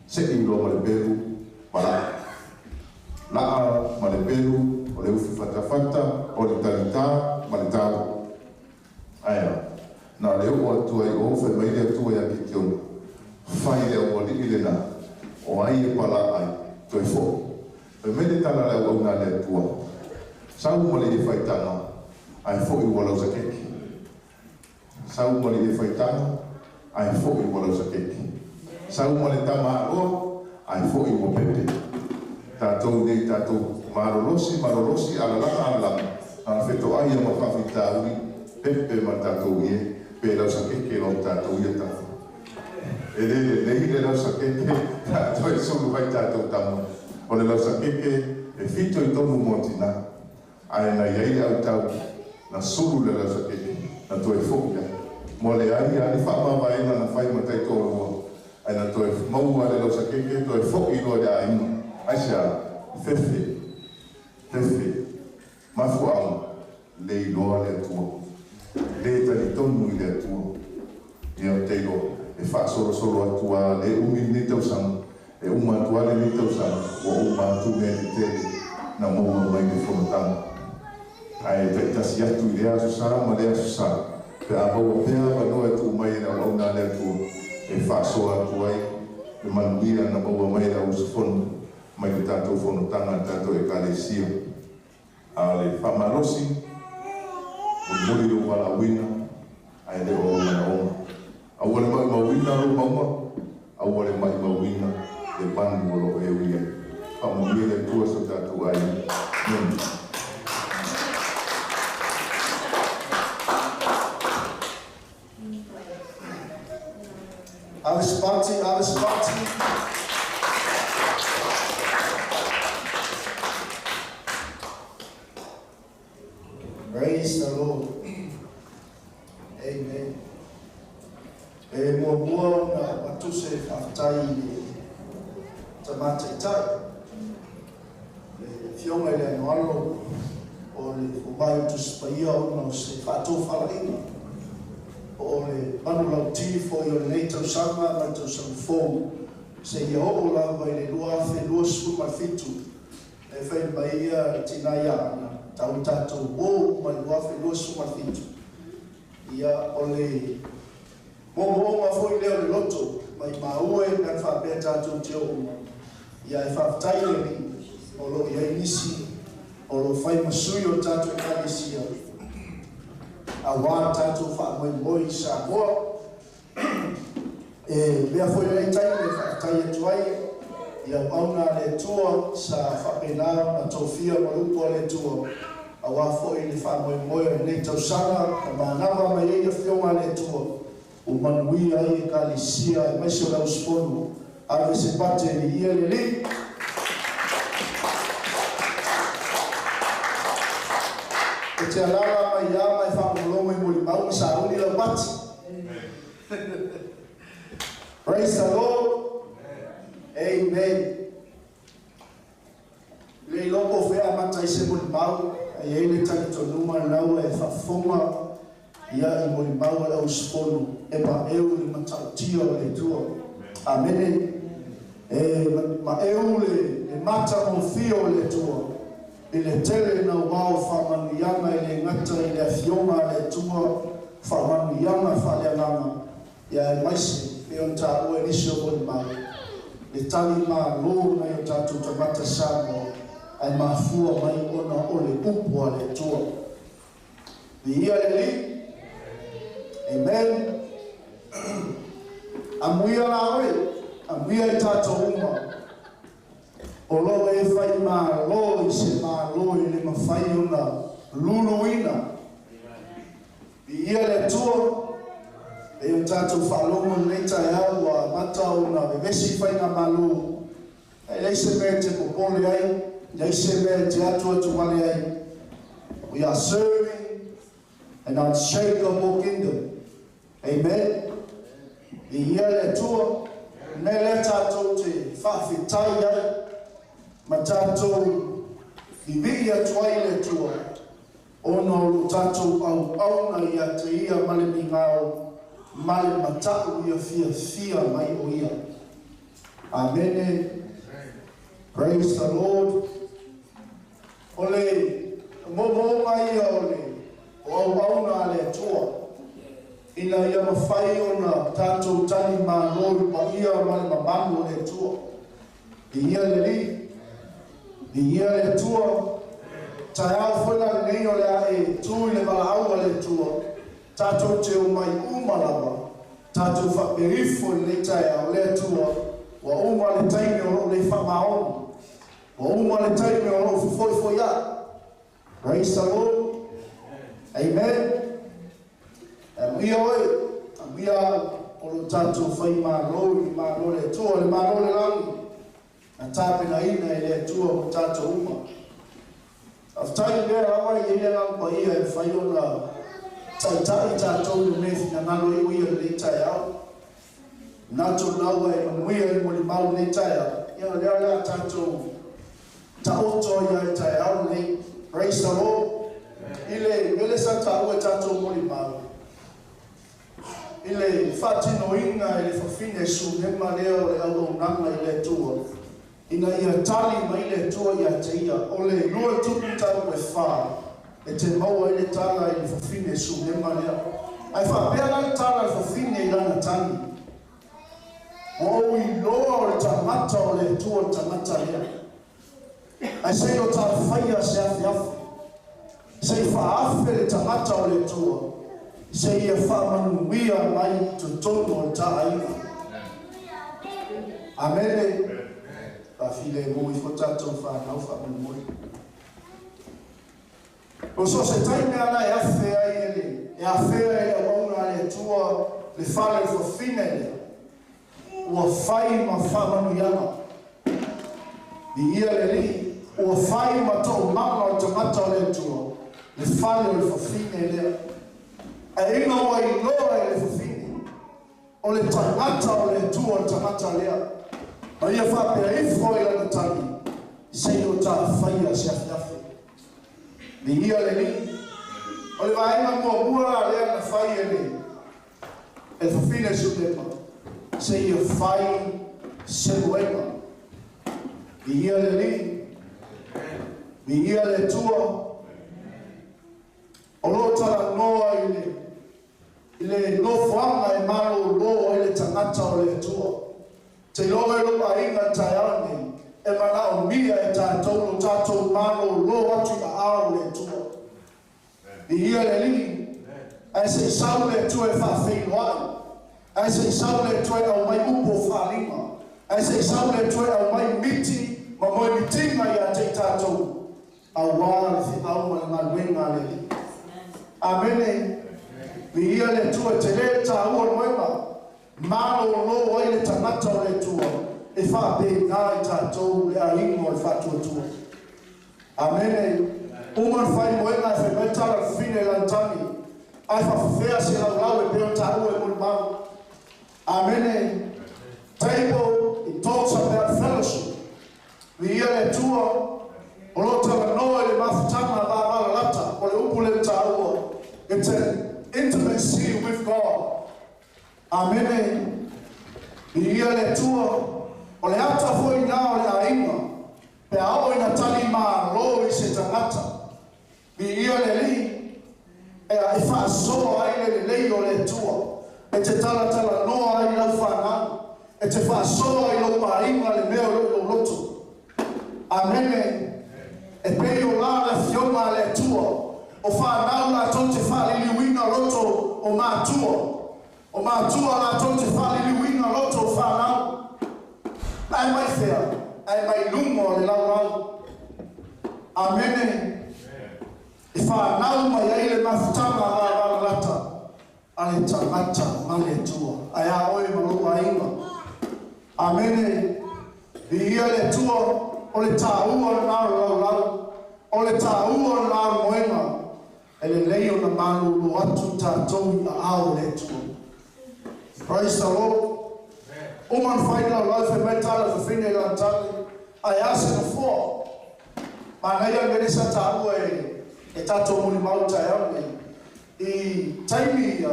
sei loa ma le pelu, palaa. Laa ma le pelu, o le ufi fatafata, o le talitā ma le talo. Ae a? Na le oo atu ai o, fai mai le Atua ia Kitiona, Fai le aualii lena, o ai e palaa ai, toe foi. Fai mai le tala a le auauna a le Atua, Sau ma le ie faitaga, ae foi ua lausa keke. Sau ma le ie faitaga, ae foi ua lausa keke. Sau ma le tama aloa, ae foi ua pepe. Tatou nei tatou malolosi, malolosi, alalaga, alalaga, na ona fetoai ia ma faafitauli, pepe ma tatou ie, pe lausa keke loa tatou ia tafa. E le lelei le lausa keke pe a toe sulu ai tatou tama. O le lausa keke e fito i tonu mo tina. Ae na i ai le autau, na sulu le lausa keke, na toe foʻi ai. Mo le ai a ni faamavaega na fai ma taitoalua, ae na toe maua le lausa keke, toe foʻi loa i le aiga. Aisea? Fefe. Fefe. Mafuaaga, le iloa le Atua. Le talitonu i le Atua. Ia, ou te iloa, e faasolosolo atu lava le umi lenei tausaga, e uma atu lava lenei tausaga, ua uma atu mea tetele na maua mai le fonotaga. Ae taitasi atu i lea Aso Sa ma lea Aso Sa, pe a maua pea avanoa e tuu mai e le auauna a le Atua e faasoa atu ai le manuia na maua mai e le auusufono mai le tatou fonotaga a le tatou Ekalesia. A o le faamalosi, mulimuli lou valaauina, ae le o ou manaoga. Aua le maumauina lou mauga, aua le maumauina le manu o lo o e ui ai. Faamanuia le Atua so tatou aiga. Amene. Ave se pati, ave se pati. Praise the Lord. Amen. E muamua ona avatu se faafetai i le Tama Taitai, le Afioga i le Anoano o le Fomai o Tusi Paia ona o se faatofalaiga po o le manulauti foi o lenei tausaga ma le tausaga fou seia oo lava i le 2027 e fai mai ia le tina ia Ana, tau tatou o uma i le 2027. Ia, o le moomooga foi lea o le loto, maimau e pe ana faapea tatou te oo uma. Ia, ae faafetai i le Alii o lo o i ai nisi o lo o fai ma sui o le tatou Ekalesia aua le tatou faamoemoe i Samoa. E mea foi lenei taimi e faafetai atu ai i auauna a le Atua sa faapena ona tofia ma lupo a le Atua aua foi le faamoemoe o lenei tausaga na manava mai ai Afioga a le Atua ua manuia ai Ekalesia aemaise o le ausufono. Ave se pate i ia le Alii. E te alala mai ia mai whakamolomo i muli mau sa uni lau pati. Praise the Lord. Amen. Le loko fea mata i se muli mau, ai ei le talitonunga lau e whafonga ia i muli mau a lau usufonu e ma eu le matautia o le Atua. Amene. E ma eu le mata mofia o le Atua. I le tele na wao whamanuianga i le ngata i le afioga a le Atua, whamanuianga whaleanganga. Ia e maise, pe on tā ua nisi o moli mau. Le tali mā lō na i o tātou tagata Samoa, ai mafua mai ona o le upu a le Atua. Viia le Alii. Amen. Amuia la oe, amuia i tātou uma. O lo e whai malo i se malo i le mawhai ona luluina. Viia le Atua, e o tātou whalongo nei tai au a mata ona vevesi whainga malo. E lei se mea te popole ai, lei se mea te atu atu wale ai. We are serving an unshakable kingdom. Amen. Viia le Atua, me le tātou te whawhitai ai, ma tātou vivii atu ai le Atua, ona o lo tātou au auna ia te ia male mingao, male matau ia fia fia mai o ia. Amene. Praise the Lord. O le momonga ia o le o au auna a le Atua, ina ia mawhai ona tātou tani mālō pa ia male mamalu o le Atua. I ia le li, i ia le Atua, tae au whena le nei o le a e tū i le valaau a le Atua, tātou te o mai uma lava, tātou whaperifo i le tae au le Atua, wa uma le taimi o loo le whamaoni, wa uma le taimi o loo fufoifoi a. Praise the Lord. Amen. Amuia oe, amuia o lo tātou whai mālō i mālō le Atua, le mālō le langi, na tāpena ina e le Atua mo tātou uma. Awhtai lea rawa i eia ngau pa ia e whai ona taitai tātou i me whina ngalo i uia le tai au. Nato naua e manuia i moli mau le tai au. Ia lea lea tātou taoto ia e tai au nei. Praise the Lord. I le mele sa tāua tātou moli mau. I le whatino inga i le whawhine sunema lea o le au nanga i le Atua. Ina ia tali mai le Atua ia te ia. O le lua tupu tau e whā. E te maua i le tala i le whawhine sunema lea. Ai whapea la le tala i whawhine i lana tangi. Wa o i loa o le tangata o le Atua le tangata lea. Ai sei o tā whaia se awhi awhi. Sei whaafe le tangata o le Atua. Se ia whaamanuia mai totonu o le tā'aiga. Amene. Whawhile mo i fo tātou whanau whaamolemole. O so se taime ana e awhe ai e le, e awhea e au auna a le Atua, le whale le whawhine lea. Ua whai ma whaamanuianga. I ia le li, ua whai ma tō manga o tangata o le Atua, le whale o le whawhine lea. A inga ua iloa e le whawhine, o le tangata o le Atua o le tangata lea. Ma ia whapea ifo i lana tangi, sei o tā whaia se awhi awhi. I ia le li, o le vaenga mua mua la lea na whai e le, e whawhine sunema, se ia whai se moenga. I ia le li, i ia le Atua, o lo tala noa i le nofoanga e malo loa i le tangata o le Atua. Te iloga i lo ainga tai au nei, e manao mia e tātou lo tātou malo lo atu i a ao le Atua. I ia le li, ai se isau le Atua e whawheiloai, ai se isau le Atua e au mai upo whalima, ai se isau le Atua e au mai miti, ma moe mitinga ia te tātou, au wā le whiau ma le ngaluenga le li. Amene. I ia le Atua te le tāua noema, malo lo ai le tangata o le Atua, e whaape ngā i tātou le aingo o le whatuatua. Amene. Uma na fai moenga e fai mai tala fine lantani. Ai whawhea se lau lau e peo tāua e muli mau. Amene. Table, it talks about fellowship. Vi ia le tua, o lo tala noa i le mafutanga vā malalata, o le upu le tāua. It's an intimacy with God. Amene. Vi ia le tua, o le ata foi nā o le ainga, pe ao ina tali mā lo i se tangata. Vi ia le li, e a e whaasoa ai le lelei o le tua. E te talatala noa ai lau whanau. E te whaasoa i lau painga le mea o lo loto. Amene. E pei o la la fionga le tua. O whanau la tau te whaliliwinga loto o mātua. O mātua la tau te whaliliwinga loto o whanau. Ai mai whea. Ai mai lungo o le lau lau. Amene. E whanau mai ai le mafutanga ngā rararata. A le tangata ma le tua. Ai a oe ma lou ainga. Amene. I ia le tua o le tāua nā lau lau. O le tāua nā moenga. E le lei o na malulu atu tātou i a ao le tua. Praise the Lord. Uman whai lau lau whai mai tāla whawhine lan tali. Ai ase no foa. Mana ia mene sa tāua e tātou muli mauta e au nei. I taimi ia,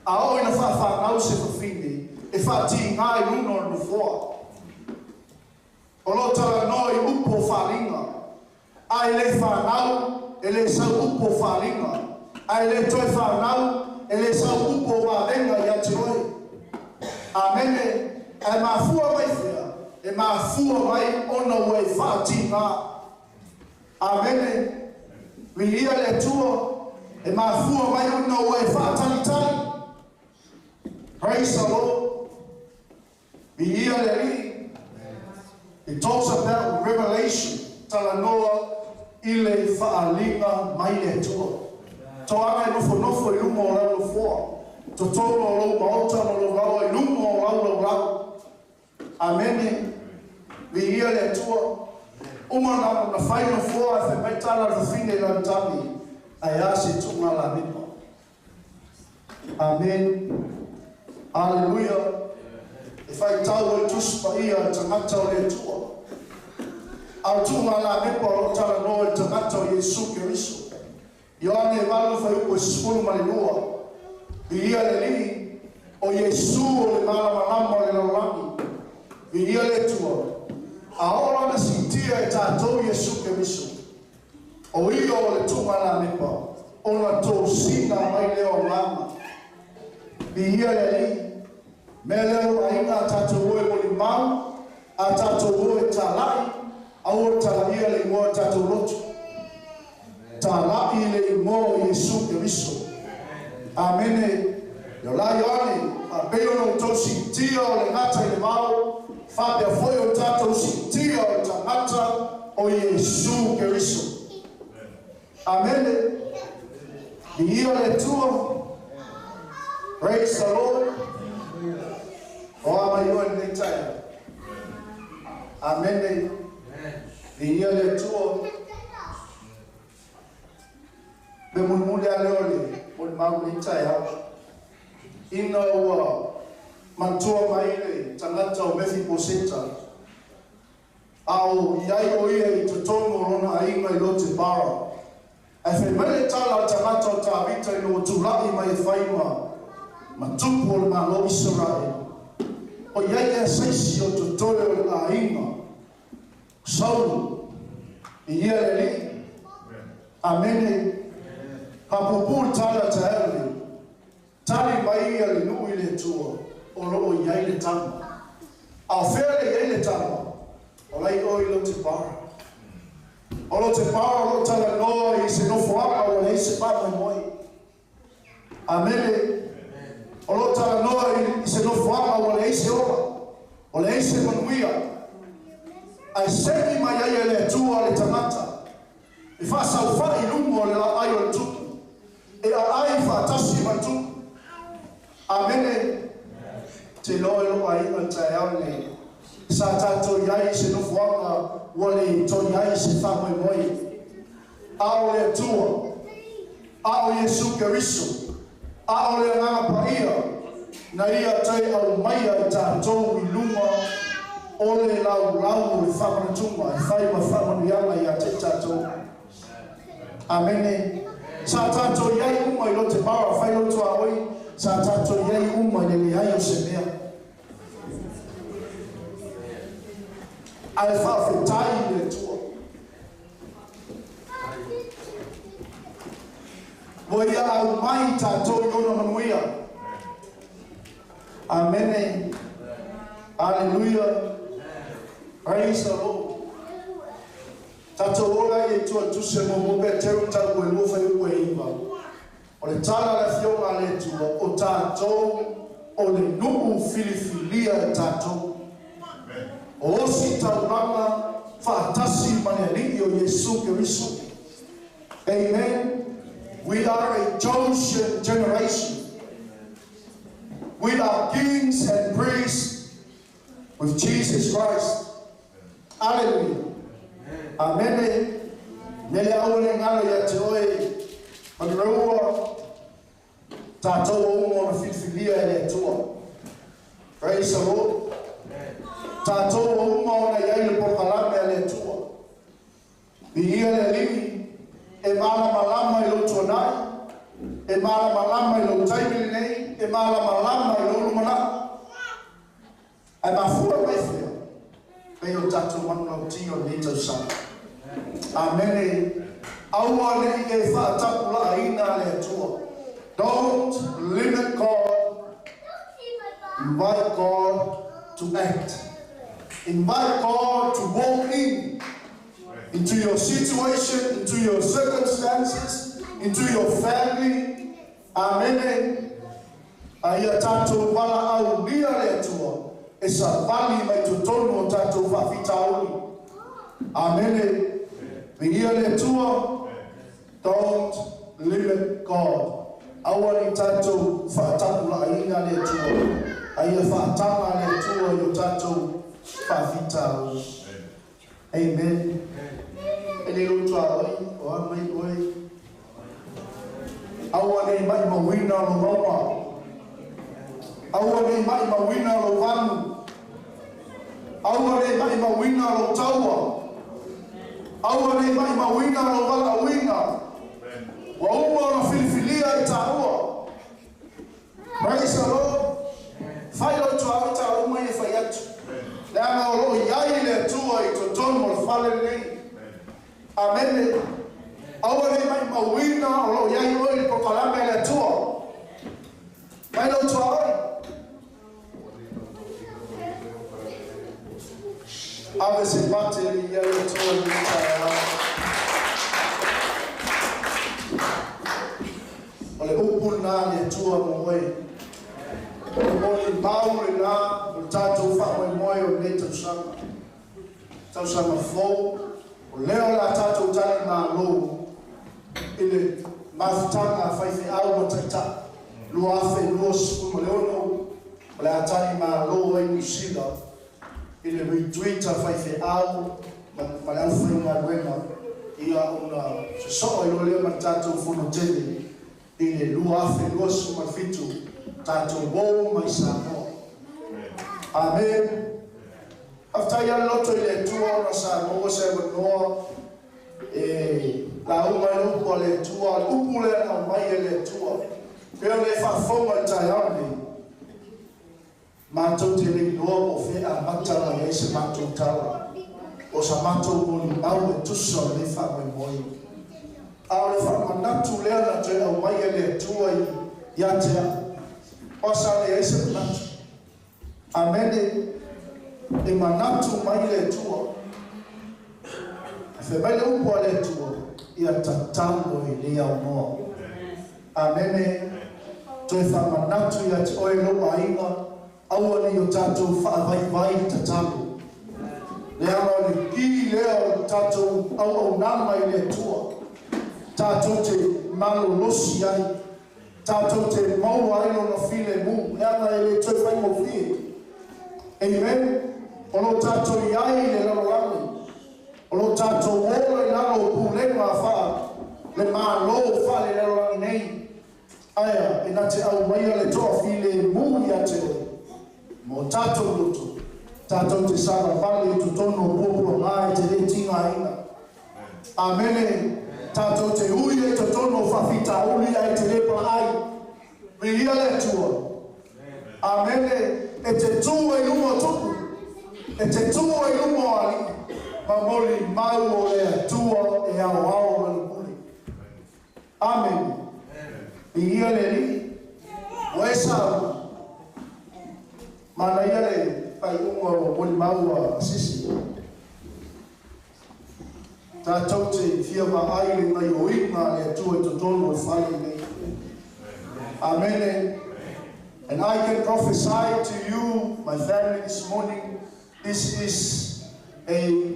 a o ina whawhanau se whawhine, e whati ngā i luno no foa. O lo tala noa i upo whalinga. A e le whanau, e le sau upo whalinga. A e le toi whanau, e le sau upo wāwenga i ate oe. Amene, e mafua mai whia, e mafua mai ona ua e whati ngā. Amene, vi ia le tua, e mafua mai ona ua e whaatalitali. Praise the Lord. Vi ia le li. It talks about revelation. Talanoa i le whaalinga mai le tua. Toanga e nofo nofo i lumo o lau nofoa. Totonu o lou maota ma lou laua i lumo o lau lau lau. Amene. Vi ia le tua. Uma na whai nofoa e whai mai tāla rufine i lantani. Ai a se tunga la mipa. Amen. Hallelujah. E whai tau e tuspa ia tangata o le tua. Au tunga la mipa o tala noa i tangata o Yesu Keriso. Ioane valu whai upo e sifulu ma le lua. Vi ia le li o Yesu o le malamalama o le lalolagi. Vi ia le tua. A ora na sitia e tātou Yesu Keriso. O ia o le tunga la mipa. O na tō sina mai leo nganga. Vi ia le li. Me leo ainga a tātou oe moli mau, a tātou oe tālai, a oe tālaia le ingoa tātou lotu. Tālai le ingoa Yesu Keriso. Amene. Leo la Ioane, a pei ono tau sitia o le ngata i le vao, whapea foi o tātou sitia o tangata o Yesu Keriso. Amene. I ia le tua. Praise the Lord. O ama ioa nei taia. Amene. I ia le tua. Me mulimuli a leo le moli mau nei taia. Ina ua mantua mai le tangata o Mephibosheta. Ao iai o ia i totonu o lona ainga i lote bara. Ai whai mai le tala o tangata o Tāvita i lo tūlai mai e whaima ma tupu o le malo Israel. O iai ea seisi o totoe o le ainga. Saulu, i ia le li. Amene. Ka pupu tala ta le. Tali mai ia le nui le tua o lo o iai le tama. A whea le iai le tama. O lai o i lo te para. O lo te para o lo tala noa i se nofo aka o le se papa moi. Amene. O lo tala noa i se nofo aka o le se ora. O le se manuia. Ai seni mai ai le tua le tangata. E whasau whai lumo o le la ai o le tupu. E a ai whatasi ma tupu. Amene. Te loe lo ai o te au nei. Sa tātou iai se nofo aka ua le toi iai se whamoi moi. A o le Atua, a o Iesu Keriso, a o le Agaga Paia, na ia toe aumaia i tatou i luga o le laulau o le faamanatuga e fai ma faamanuiaga ia te i tatou. Amene. Sa tatou i ai uma i Lotepara, fai lou tuaoi, sa tatou i ai uma i le leai o se mea. Ae faafetai i le Atua. Ua ia aumai tatou i ona manuia. Amene. Aleluia. Praise the Lord. Tatou ola i e tua tuse mo mo Peteru tau e lua fai upu e iva. O le tala a le afioga a le Atua, o tatou o le nuu filifilia e tatou. O osi taulaga faatasi ma le Alii o Iesu Keriso. Amen. We are a chosen generation. We are kings and priests with Jesus Christ. Hallelujah. Amene. Nele aua ne galo ia te oe, manureua, tatou o uma ona filifilia e le Atua. Praise the Lord. Tatou o uma ona i ai le polokalame a le Atua. Viia le Alii, e malamalama i lou tuanai, e malamalama i lou taimi lenei, e malamalama i lou lumanai. Ae mafua mai fea? Pei o tatou manulauti o lenei tausaga. Amene. Aua ne i e faatapulaaina le Atua. Don't limit God. Invite God to act. Invite God to walk in into your situation, into your circumstances, into your family. Amene. A ia tatou valaaulia le Atua e savali mai totonu o tatou faafitauli. Amene. Viia le Atua. Don't limit God. Aua ne i tatou faatapulaaina le Atua, a ia faataga le Atua i o tatou faafitauli. Amen. E le lou tuaoi, o a mai oe. Aua ne i maimauina lou mauga. Aua ne i maimauina lou vanu. Aua ne i maimauina lou taua. Aua ne i maimauina lou valaauina. Ua uma ona filifilia i taua. Praise the Lord. Fai lou tuaoi tala uma ia e fai atu. Leaga o lo o i ai le Atua i totonu o le fale lenei. Amene. Aua ne i maimauina o lo o i ai oe i le polokalame a le Atua. Fai lou tuaoi. Ave se pate i ai le Atua i lenei taeao. O le upu lena a le Atua mo oe. O le molimau lena o le tatou faamoemoe o lenei tausaga. Tausaga fou, o lea o le a tatou talimalo i le mafutaga a faifeau ma taitai 2026, o le a talimalo ai Niu Sila i le retreat a faifeau ma le aufaigaluega, ia ona sosoo ai loa lea ma le tatou fono tele i le 2027, tatou o uma i Samoa. Amen. Faafetai lava le loto i le Atua ona sa maua se avanoa e lauga ai le upu a le Atua, le upu lea na aumai e le Atua. Pei ona e faafofoga i le taeao lenei, matou te le iloa po o fea amata mai ai se matou tala, o sa matou molimau e tusa o lenei faamoemoe. A o le faamanatu lea na toe aumai e le Atua ia te au, o sa leai se manatu. Amene. E manatu mai le Atua. E fai mai le upu a le Atua, ia tatalo i le aunoa. Amene. Toe faamanatu ia te oe lou aiga, aua ne i o tatou faavaivai le tatalo. Leaga o le ki lea o le tatou auaunaga i le Atua, tatou te malolosi ai, tatou te maua ai Lona filemu, leaga e le toe faigofie. Amen. O lo o tatou i ai i le lalolagi, o lo o tatou ola i lalo o pulega le malo faalelalolagi nei aea e na te aumaia le toafilemu ia te oe mo tatou loto tatou te savavali i totonu o puapuagā e te lē tigaina. Amene. Tatou te ui ai totonu o faafitauli ae te lē palaai. Viia le Atua. Amene. E te tū ai luma o tupu, e te tū ai luma o alii ma molimau o le Atua e aoao lana pule. Amene. Viia le Alii. Ua e sauni. Manaia le faaiuga o molimau a sisi. Tatou te fia vaai le gaioiga a le Atua i totonu o le fale lenei. Amene. And I can prophesy to you, my family, this morning, this is a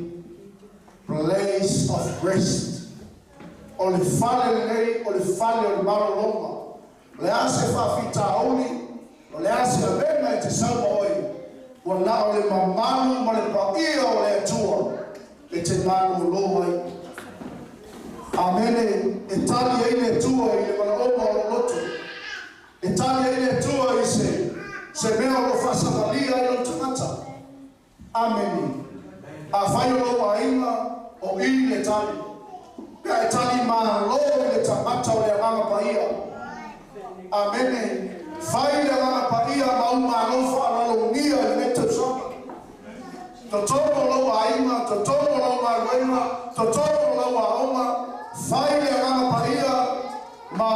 place of rest. O le fale lenei, o le fale o le malologa. O le a se faafitauli, o le a se avega e te sau ma oe, ua na o le mamalu ma le paia o le Atua e te malolo ai. Amene. E tali ai le Atua i le manaoga o lou loto. E tali ai le Atua i se se mea o lo o faasavalia ai lou tagata. Amene. Afai o lou aiga, o i le tali. Pe a e tali malo i le tagata o le Agaga Paia. Amene. Fai le Agaga Paia ma ou malo faaaloalogia i lenei tausaga. Totonu o lou aiga, totonu o lau galuega, totonu o lau aoga, fai le Agaga Paia ma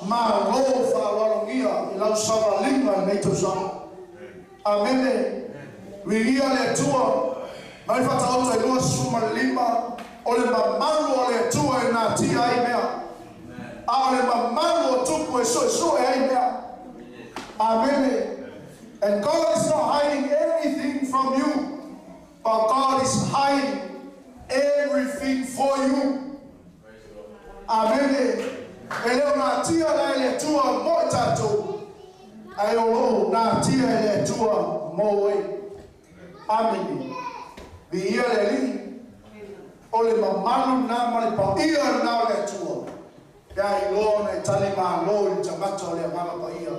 malo faaaloalogia i lau savaliga i lenei tausaga. Amene. Viia le Atua. Mai Faataoto e 25, o le mamalu o le Atua e natia ai mea, a o le mamalu o tupu e suesue ai mea. Amene. And God is not hiding anything from you, but God is hiding everything for you. Amene. E le o natia la e le Atua mo i tatou, ae o lo o natia e le Atua mo oe. Amene. Viia le Alii. O le mamalu lena ma le paia lena o le Atua, pe a iloa ona e tali malo i le tagata o le Agaga Paia.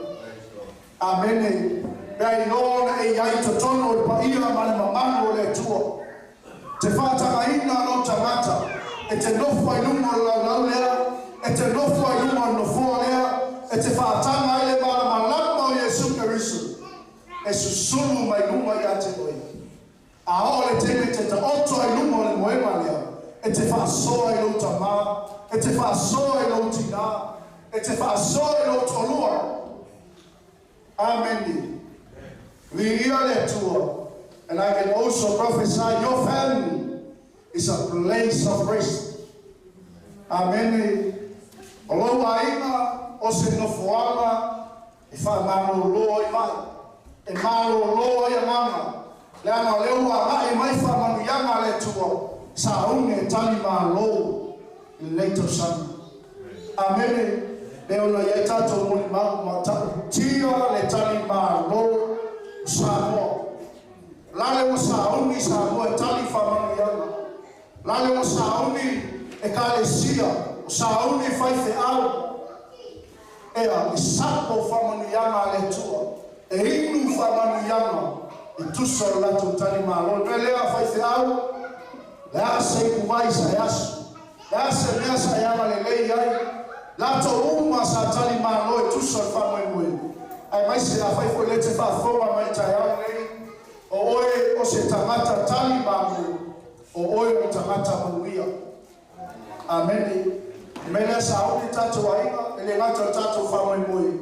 Amene. Pe a iloa ona e i ai i totonu o le paia ma le mamalu o le Atua. Te faatagaina lou tagata e te nofo ai luma o le laulau lea, e te nofo ai luma o le nofoa lea, e te faataga ai le malamalama o Iesu Keriso e susulu mai luma ia te oe. A oo le taimi e te taoto ai luma o le moega lea, e te faasoa i lou tamā, e te faasoa i lou tinā, e te faasoa i lou toalua. Amene. Viia le Atua. And I can also prophesy your family is a place of rest. Amene. O lou aiga o se nofoaga e faamalolo ai mai, e malolo ai agaga, leaga o lea ua agai mai faamanuiaga a le Atua, sauni e tali malo i lenei tausaga. Amene. Lea ona i ai tatou molimau ma ta'utia le tali malo o Samoa. Lale ua sauni Samoa e tali faamanuiaga. Lale ua sauni Ekalesia, o sauni faifeau. Ea, e sapo faamanuiaga a le Atua, e inu faamanuiaga e tusa o le latou tali malo. Le mea lea, faifeau, le a se ipuvai sa e aso, le a se mea sa e agalelei ai, latou uma sa tali malo e tusa o le faamoemoe. Aemaise afai foi lea e te faafofoga mai i taeao lenei, o oe o se tagata tali malo, o oe o le tagata manuia. Amene. Le mea lea sa umi tatou aiga, e le gata o le tatou faamoemoe,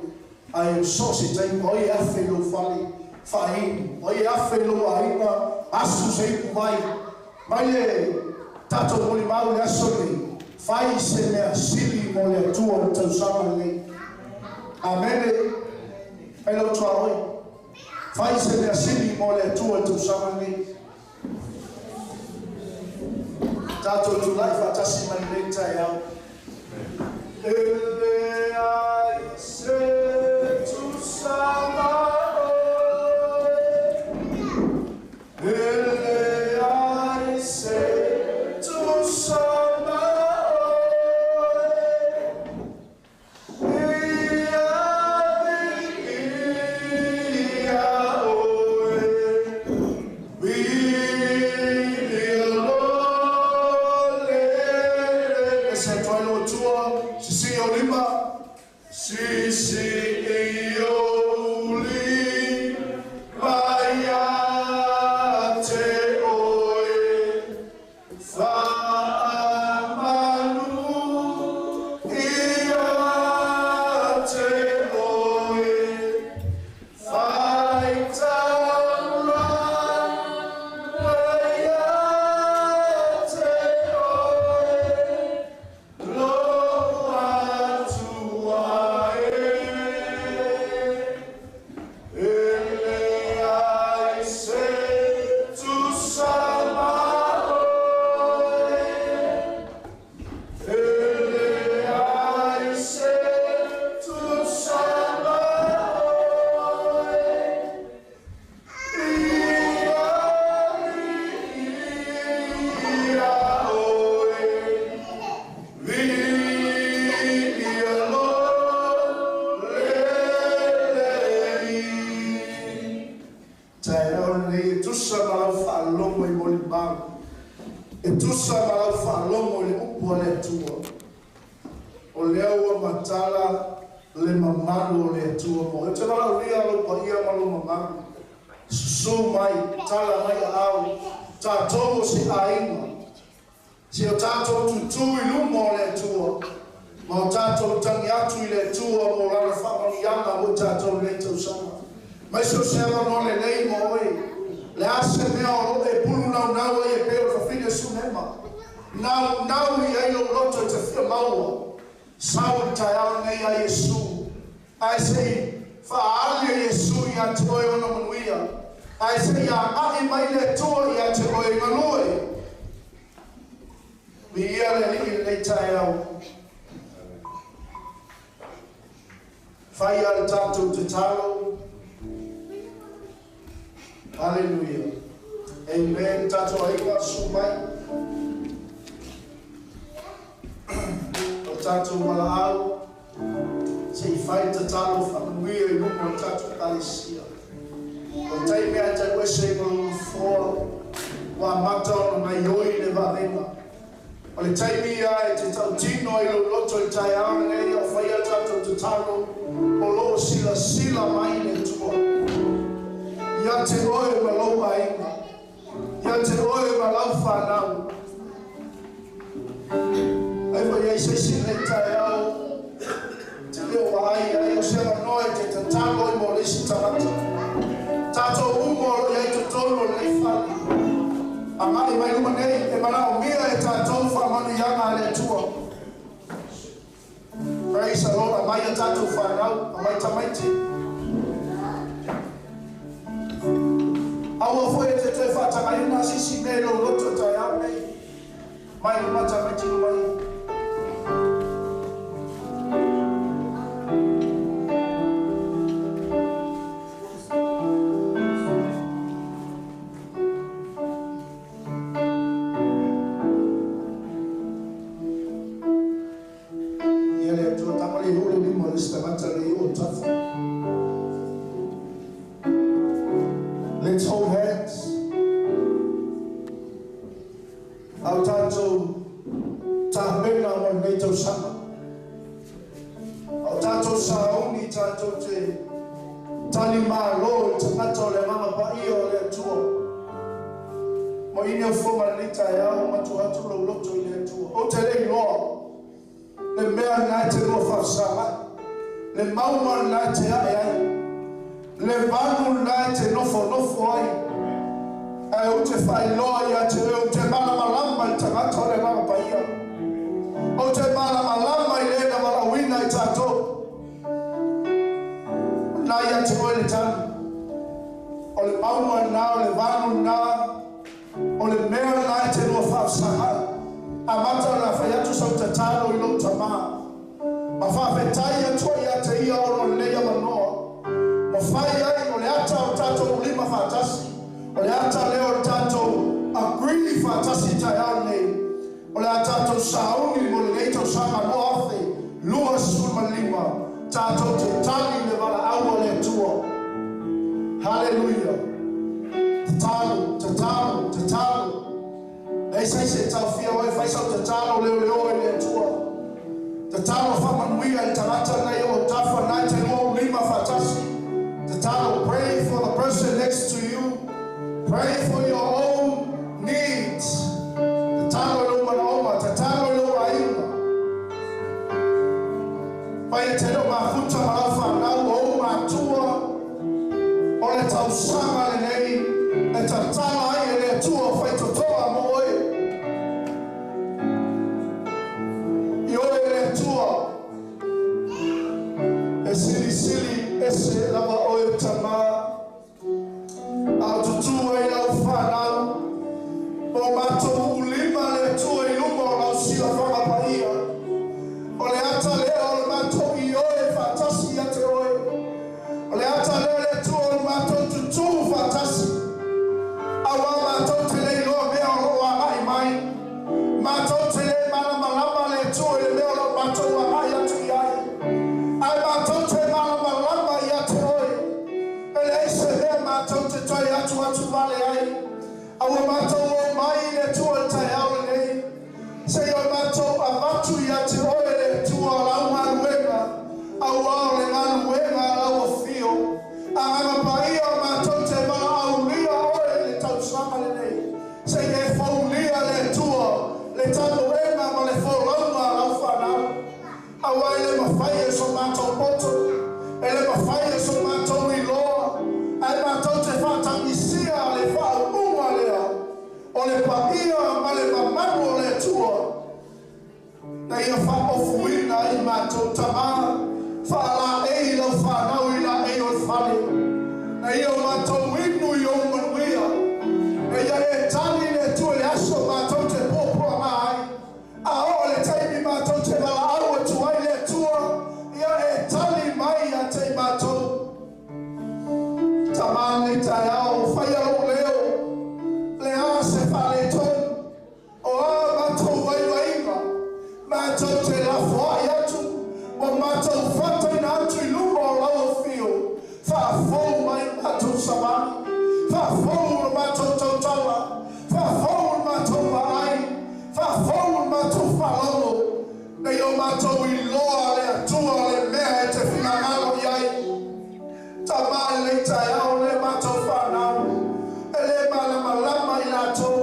ae o so o se taimi, o ai e afe i lou fale faainu, o ai e afe i lou aiga, asu se ipu mai, mai le tatou molimau i le aso lenei, fai se mea sili mo le Atua i le tausaga lenei. Amene. Fai lau tuaoi. Fai se mea sili mo le Atua i le tausaga lenei. Tatou tulai faatasi mai lenei taeao. E leai se tusa ma oe, e leai se tusa ma oe. Ese atu ai lou Atua, sisii ou lima. Sisii ou lima ia te oe, faamanu ia te oe, faitaulaga ia te oe, lou Atua e. E leai se tusa ma oe, e leai se tusa ma oe, ia ia oe, viia lou lelei. Taeao lenei e tusa ma lau faalogo i molimau. E tusa ma lau faalogo i le upu a le Atua. O lea ua matala le mamalu o le Atua mo. E te valaaulia lou paia ma lou mamalu. Susu mai, tala mai aao. Tatou o se aiga. Se o tatou tutū i luma o le Atua. Ma o tatou tagi atu i le Atua mo lana faamanuiaga mo tatou nei tausaga. Mai se o se avanoa lelei mo oe. Le a se mea o loo e pulu naunau ai e pei o le fafine Sunema. Naunau i ai lou loto e te fia maua. Sau i le taeao lenei a Iesu. Ae se i faaali e Iesu ia te oe ona manuia. Ae se i agai mai le Atua ia te oe i galue. Viia le Alii i lenei taeao. Faia le tatou tatalo. Hallelujah. Amen. Tatou aiga, susu mai. O tatou valaau se i fai tatalo faamanuia i luma o le tatou ekalesia. O le taimi lava e tau ese ai ma lou nofoa, ua amata ona gaioi le vavega. O le taimi ia e te tautino ai lou loto i le taeao lenei a o faia le tatou tatalo, o lo o silasila mai le Atua ia te oe ma lou aiga, ia te oe ma lau fanau. Ai foi i ai se isi i lenei taeao te le o vaai ai o se avanoa e te tatalo ai mo le isi tagata. Tatou uma o lo o i ai totonu o lenei fale, agai mai luma nei, e manaomia e tatou faamanuiaga a le Atua. Praise the Lord. Aumai a tatou fanau, aumai tamaiti. Aua foi e te toe faatagaina se isi mea i lou loto i le taeao lenei. Mai luma tamaiti luma ia. Ia le Atua, tama le hoo le lima o le isi tagata le i o tafa. Let's hold hands. A o tatou tapena mo lenei tausaga. A o tatou sauni tatou te tali malo i tagata o le Agaga Paia o le Atua. Mo ine o fofoga i lenei taeao, matua atu lou loto i le Atua. Ou te le iloa le mea lena e te lua faafesagai, le mauga lena e te ae ai, le vanu lena e te nofonofo ai, ae ou te faailoa ia te oe, ou te malamalama i le tagata o le Agaga Paia. Ou te malamalama i le na valaauina i tatou. O lena ia te oe le tali. O le mauga lena, o le vanu lena, o le mea lena e te lua faafesagai. Amata ona fai atu sau tatalo i lou tama, ma faafetai atu ai ia te ia ona o lenei avanoa ma fai ai o le ata o tatou ulima faatasi, o le ata lea o le tatou agree faatasi i taeao lenei, o le a tatou sauni mo lenei tausaga 2025, tatou te tali i le valaau a le Atua. Haleluia! Tatalo, tatalo, tatalo. Leai se isi e taofia oe, fai sau tatalo leoleo i le Atua. Tatalo faamanuia i le tagata na i ou autafa na e te lua ou lima faatasi. Tatalo, pray for the person next to you. Pray for your own needs. Tatalo i lou manaoga, tatalo i lou aiga. Fai e te le o mafuta ma lau fanau, o ou matua, o le tausaga lenei e tatala ai e le Atua faitotoa mo oe. I oe e le Atua, e silisili ese lava oe Tamā, a o tutū ai lau fanau, ma o matou ulima le Atua i luma o lau silafaga paia. O le ata lea o le matou ioe faatasi ia te oe. O le ata lea le Atua o le matou tutū faatasi. Auā matou te le iloa mea o lo o agai mai. Matou te le malamalama le Atua i le mea o lo o matou agai atu i ai. Ae matou te malamalama ia te oe. E leai se mea matou te toe atuatu vale ai. A ua matou o mai i le Atua i le taeao lenei, seia o matou avatu ia te oe le Atua lau galuega, auā o le galuega a lau afio. Agaga Paia, matou te valaaulia oe i le tausaga lenei, seia e foulia le Atua le tamoega ma le folauga a lau fanau. Aua e le mafai e so matou poto, e le mafai e so matou iloa, ae matou te faatagisia le faaupuga lea, o le paia ma le mamalu o le Atua, na ia faaofuina ai matou. Tama, faalaei lau fanau i laei o le fale, na ia o matou inu i ou manuia, na ia e tali le Atua i le aso matou te puapuaga ai. A oo le taimi matou te valaau atu ai le Atua, ia e tali mai ia te i matou. Tama lenei taeao, faia lou leo, le a se faaletonu, o a matou vaivaiga, matou te lafoai atu, ua matou fataina atu i luma o lau afio, faafou mai matou savali, faafou lo matou tautala, faafou le matou vaai, faafou le matou faalogo, ina ia o matou iloa le Atua le mea e te finagalo i ai. Tama i lenei taeao le matou fanau, e le malamalama i latou,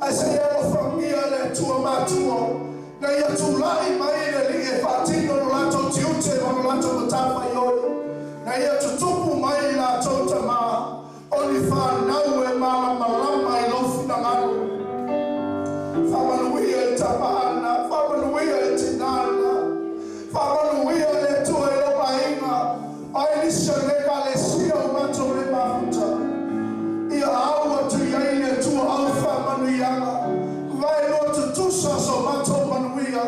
ae se i alofagia le Atua matua, ina ia tulai mai le Alii e faatino lo latou tiute ma lo latou matafaioi, ina ia tutupu mai i latou tama, o ni fanau e malamalama i lou finagalo. Faamanuia i tama na, faamanuia i tina na, faamanuia le Atua i lou aiga, ai nisi o le Ekalesia o matou le mafuta. Ia au atu i ai le Atua au faamanuiaga, vae loa tutusa so matou manuia.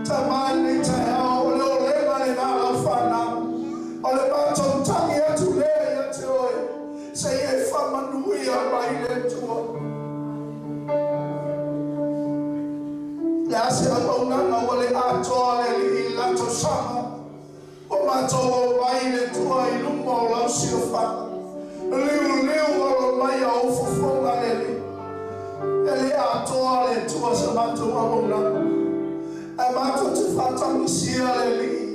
Tama i lenei taeao, o le olega lena a lau fanau, o le matou tagi atu lea ia te oe, se i e faamanuia mai le Atua. Le a se auaunaga ua le atoa le Alii i le la tausaga, ua matou omai le Atua i luma o lau silafaga, liuliu alo mai a ou fofoga le Alii. E le atoa le Atua sa matou auaunaga, ae matou te faatagisia le Alii,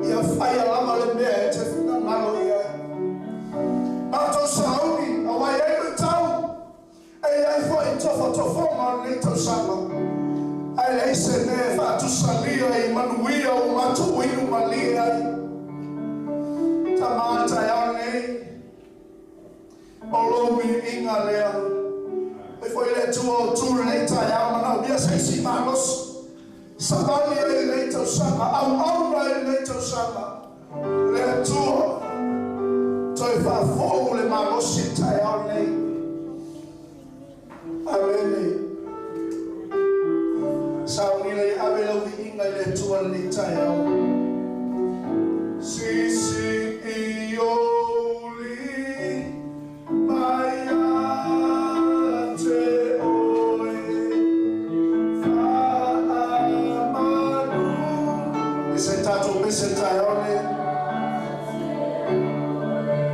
ia faia lava le mea e te finagalo i ai. Matou sauni, aua e i ai luitau, e i ai foi tofotofoga o lenei tausaga, ae leai se mea e faatusalia i manuia ua matou inu malie ai. Tama i le taeao lenei, o lou viiga lea. Oi foi le Atua o tu i lenei taeao manaomia se isi malosi. Savali ai i lenei tausaga, auauna ai i lenei tausaga. Le Atua, toe faafou le malosi i le taeao lenei. Amene. Sauni lei ave lau viiga i le Atua i lenei taeao. Sisi i ou lima ia te oe, faamanu. E se tatou pese i le taeao lenei.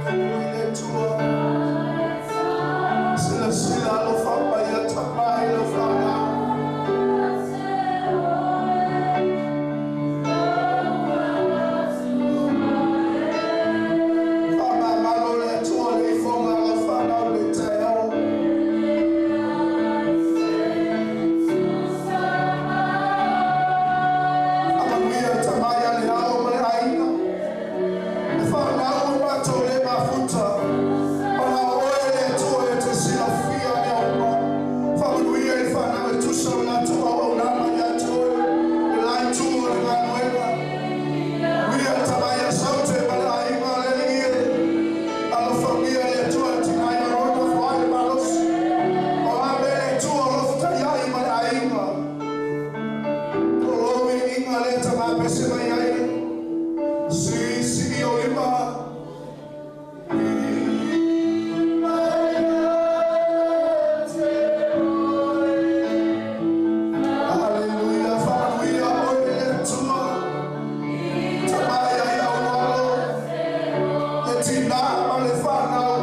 Oi le Atua, silasila alofa mai ia tama i lau fanau. Tapese mai ai si si o lima. Hallelujah, faamanuia oe le Atua. Tamai ai au alo, le tinā ma le fanau.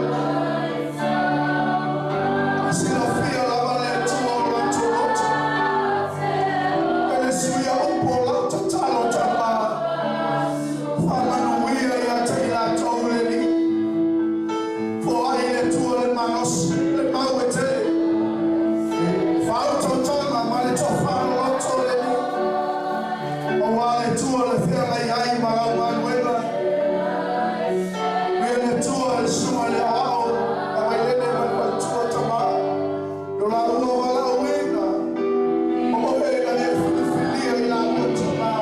Silafia lava le Atua o latou loto. E le suia upu o lau tatalo tamā. Faamanuia ia te i latou le Alii. Foai le Atua le malosi, le mau e tele. Faautautaga ma le tofaloloto le Alii. Aua le Atua le feagai ai ma lau galuega. Ia le Atua le susuga i le aoao, a Vailele ma le faletua tamā. Lo laua valaauina, o oe na e filifilia i laua tamā.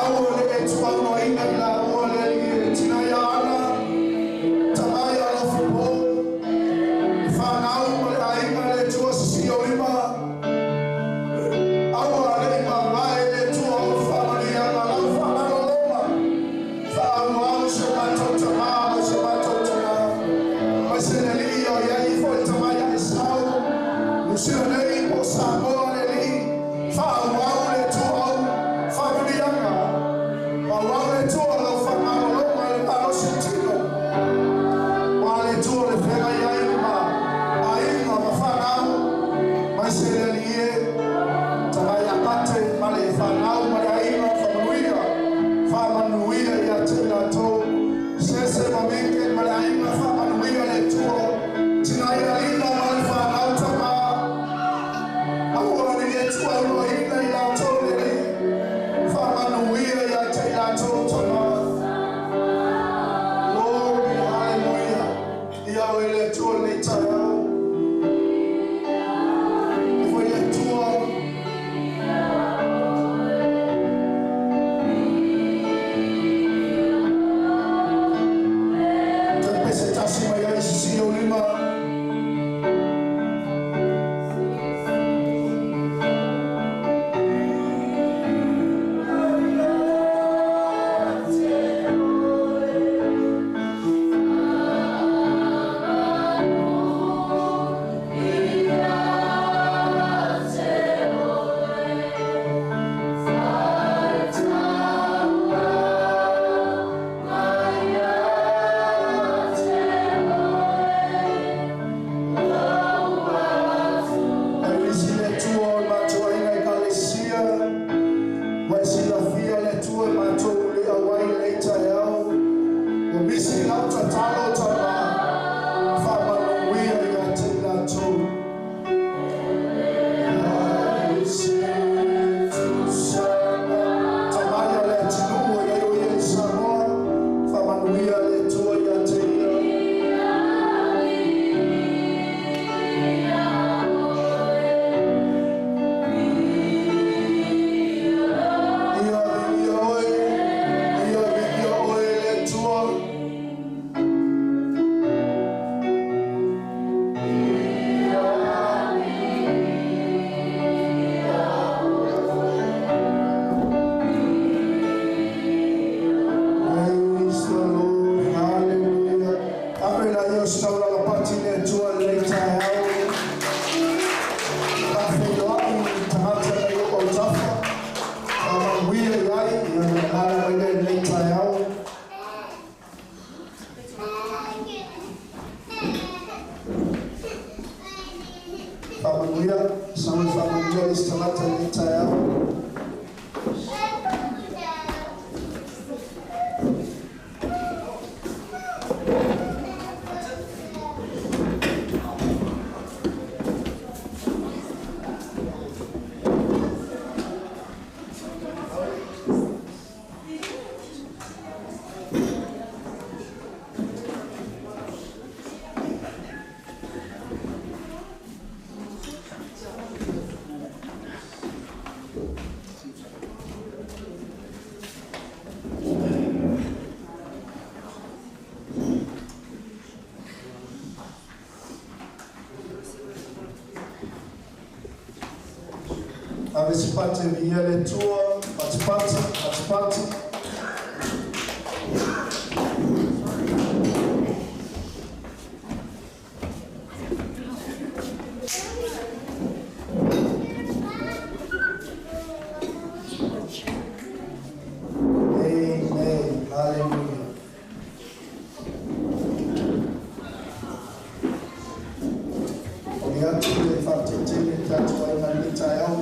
Aua le e tuaunoaina i laua le Alii e tina ia Ana, tamā ia Alofi Paul, le fanau ma le aiga le Atua sisi o lima. Aua le i mamae le Atua o faamanuiaga lau faamalologa. Faaauau se matou tamā ma se matou tinā. Mai se le Alii o i ai ifo i le tamā ia Esau. Lusila nei po o Samoa le Alii. Faaauau le Atua au faamanuiaga. Faaauau le Atua lau faamalologa i le malosi tino. Ua le Atua le feagai ai ma aiga ma fanau. Mai se le Alii e. Tamā ia Pate ma le fanau ma le aiga faamanuia. Faamanuia ia te i latou. Sese ma Meke ma le aiga faamanuia le Atua. Tina ia Lina ma le fanau tamā. Aua ne i e tuaunoaina i latou le Alii. Faamanuia ia te i latou tamā. Glory, hallelujah. Ia oe le Atua lenei taeao. Ifo i le Atua. Tapese tasi mai ai sisi o lima. E visi le Atua o le matou aiga ekalesia. Ua e silafia le Atua e matou le auai lenei taeao. Ua misi lau tatalo tamā. Faamanuia ia te i latou. Tamai o le atunuu e ai o ia i Samoa. Faamanuia le Atua ia te ia. Ia viia oe, ia viia oe le Atua. Praise the Lord, hallelujah. Ave la ia o saulaga pati le Atua lenei taeao. Faafeiloai tagata mai o autafa. Faamanuia i ai, ia le alaala mai lea i lenei taeao. Faamanuia, saga faamanuia le isi tagata i lenei taeao. Ave se pate viia le Atua. Patipati, patipati. Amen. Hallelujah. O le atu le whaatetele tātou ai ngā le taeao.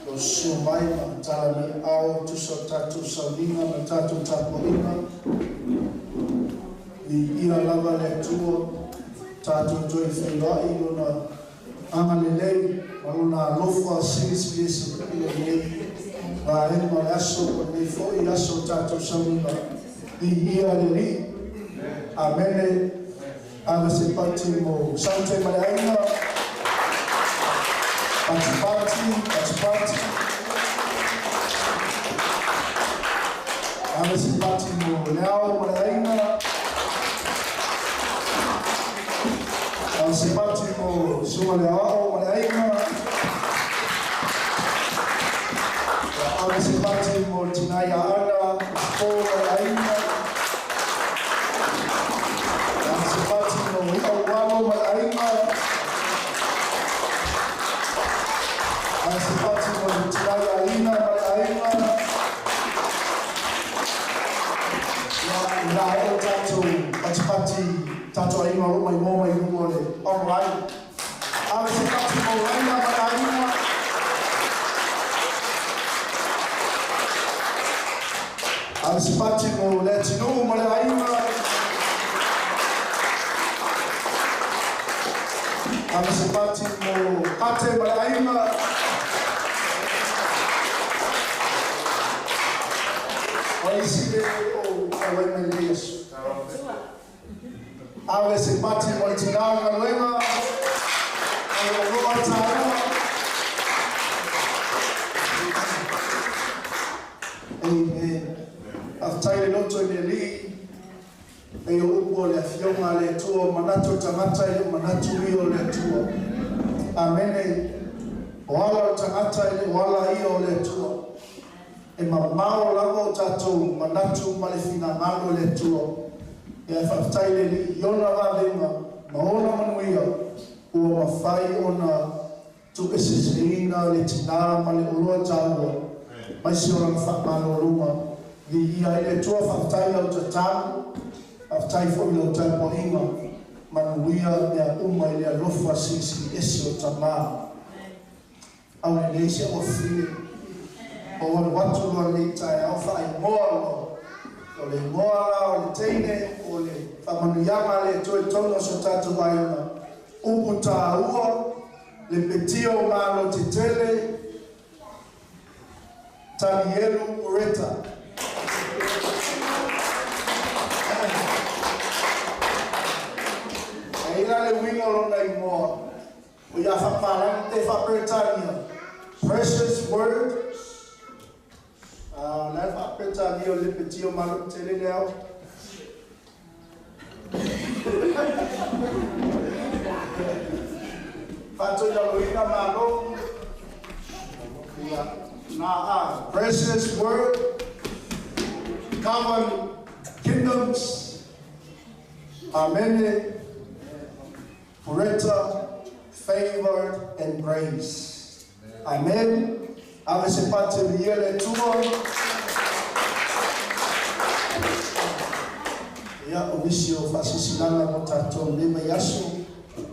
O susu mai ma tala me ao tusa o tātou sauninga ma tātou tapuaiga. I ia lava le Atua tātou toe whailoai lona agalelei ma lona alofa silisili ese i lenei vaega o le aso o lenei foi aso o tātou sauninga. I ia le Alii. Amene. Ave se pati mo Saute ma le aiga. Pati pati, pati pati. Ave se pati mo Leao ma le aiga. Ave se pati mo Suga le Aoao ma le aiga. Ave se pati mo Tinai Ana, Fo ma le aiga. Ave se pati mo I'a Ualo ma le aiga. Ave se pati mo Tinai Alina ma le aiga. Ia, la o tātou patipati, tātou aiga o lo mai mo mai luga o le online. Ave se pati mo Raina ma le aiga. Ave se pati mo le atinuu ma le aiga. Ave se pati mo Kate ma le aiga. O isi le o auai mai le aso. Ave se pati mo le tinā o galuega. O loa tāua. Amen. Faafetai le loto i le Alii. E o upu o le afioga a le Atua, o manatu o tagata e le o manatu ia o le Atua. Amene. O ala o le tagata e le o ala ia o le Atua. E mamao lava o tātou manatu ma le finagalo o le Atua. Ia e faafetai le Alii i ona vavega ma ona manuia ua mafai ona tuueseeseina le tinā ma le oloa tāua. Mai se o lana faamalologa. Viia ai le Atua, faafetai lau tatalo. Faafetai foi lau tapuaiga. Manuia mea uma i le alofa silisili ese o Tamā. Aulelei se afafine. O alu atu loa lenei taeao faa'igoa loa. O le igoa la o le teine o le faamanuiaga a le Atua i totonu o so tatou aiga. Upu tāua, le petia o malo tetele, Tanielu Ureta. E i la le uiga o lona igoa, o ia faapalagi te faaperetania. Precious word. La e faaperetania o le petia o malo tetele le ao. Faatoilaloina malo. Ia, na a. Precious word. Govern kingdoms. Amene. Pureta, favored and grace. Amen. Ave se pati viia le Atua. Ia, o nisi o faasilasilaga mo tatou lenei vaiaso.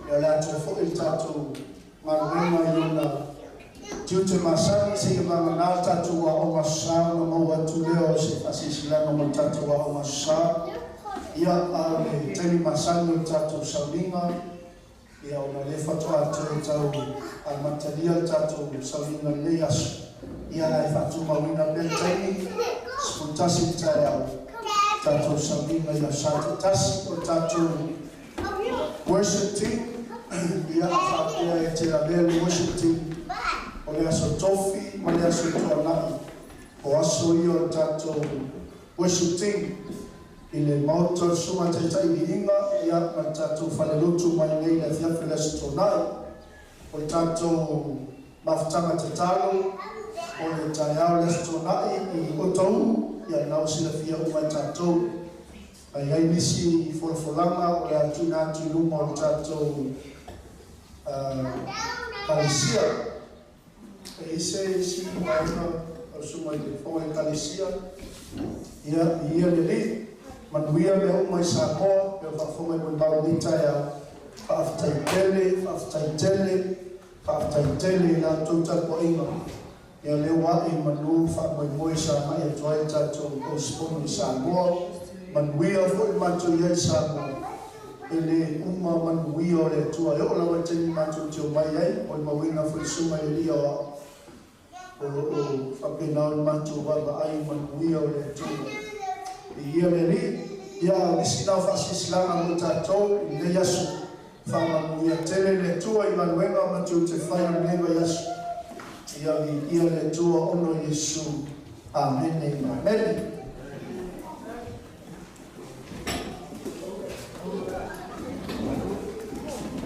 Ia, o le a toe fo'i le tatou galuega i ona tiute masani seia vagana le tatou aoga Aso Sa ona maua atu lea o se faasilasilaga mo le tatou aoga Aso Sa. Ia, a o le taimi masani o le tatou sauniga, ia, ona o lea faatoa toe tau amatalia le tatou sauniga i lenei aso. Ia, ae faatumauina pea le taimi, 11 le taeao, tatou sauniga i aso Sa taitasi. O le tatou worship team, ia, a faapea e te lavea le worship team, o le aso Tofi ma le aso Tuanai, o aso ia o le tatou worship team i le maota o le Susuga Taitai Viiga, ia, ma le tatou falelotu mai nei i le afiafi o le aso Toonai. O le tatou mafutaga tatalo, O le taeao le Aso Toonai i Otahuhu, ia lena ua silafia uma e tatou. A i ai nisi folafolaga o le a tuuina atu i luma o le tatou Ekalesia. E i ai se isi vaega lau Susuga i le Fofoga o le Ekalesia? Ia, viia le Alii, manuia mea uma i Samoa, e faafofoga i molimau i lenei taeao. Faafetai tele, faafetai tele, faafetai tele i la outou tapuaiga. Ia lea ua ae i manu le faamoemoe sa agai atu ai le tatou auusufono i Samoa. Manuia foi le matou i ai i Samoa. E le uma manuia o le Atua e oo lava i le taimi matou te omai ai, molimauina foi le Susuga i le Alii Aoao o lo o faapena ona matou vaavaai i manuia o le Atua. Viia le Alii. Ia, a o nisi na o faasilasilaga mo tatou i lenei aso. Faamanuia tele le Atua i galuega ma tiute fai o lenei vaiaso. Ia viia le Atua ona o Iesu. Amene ma amene.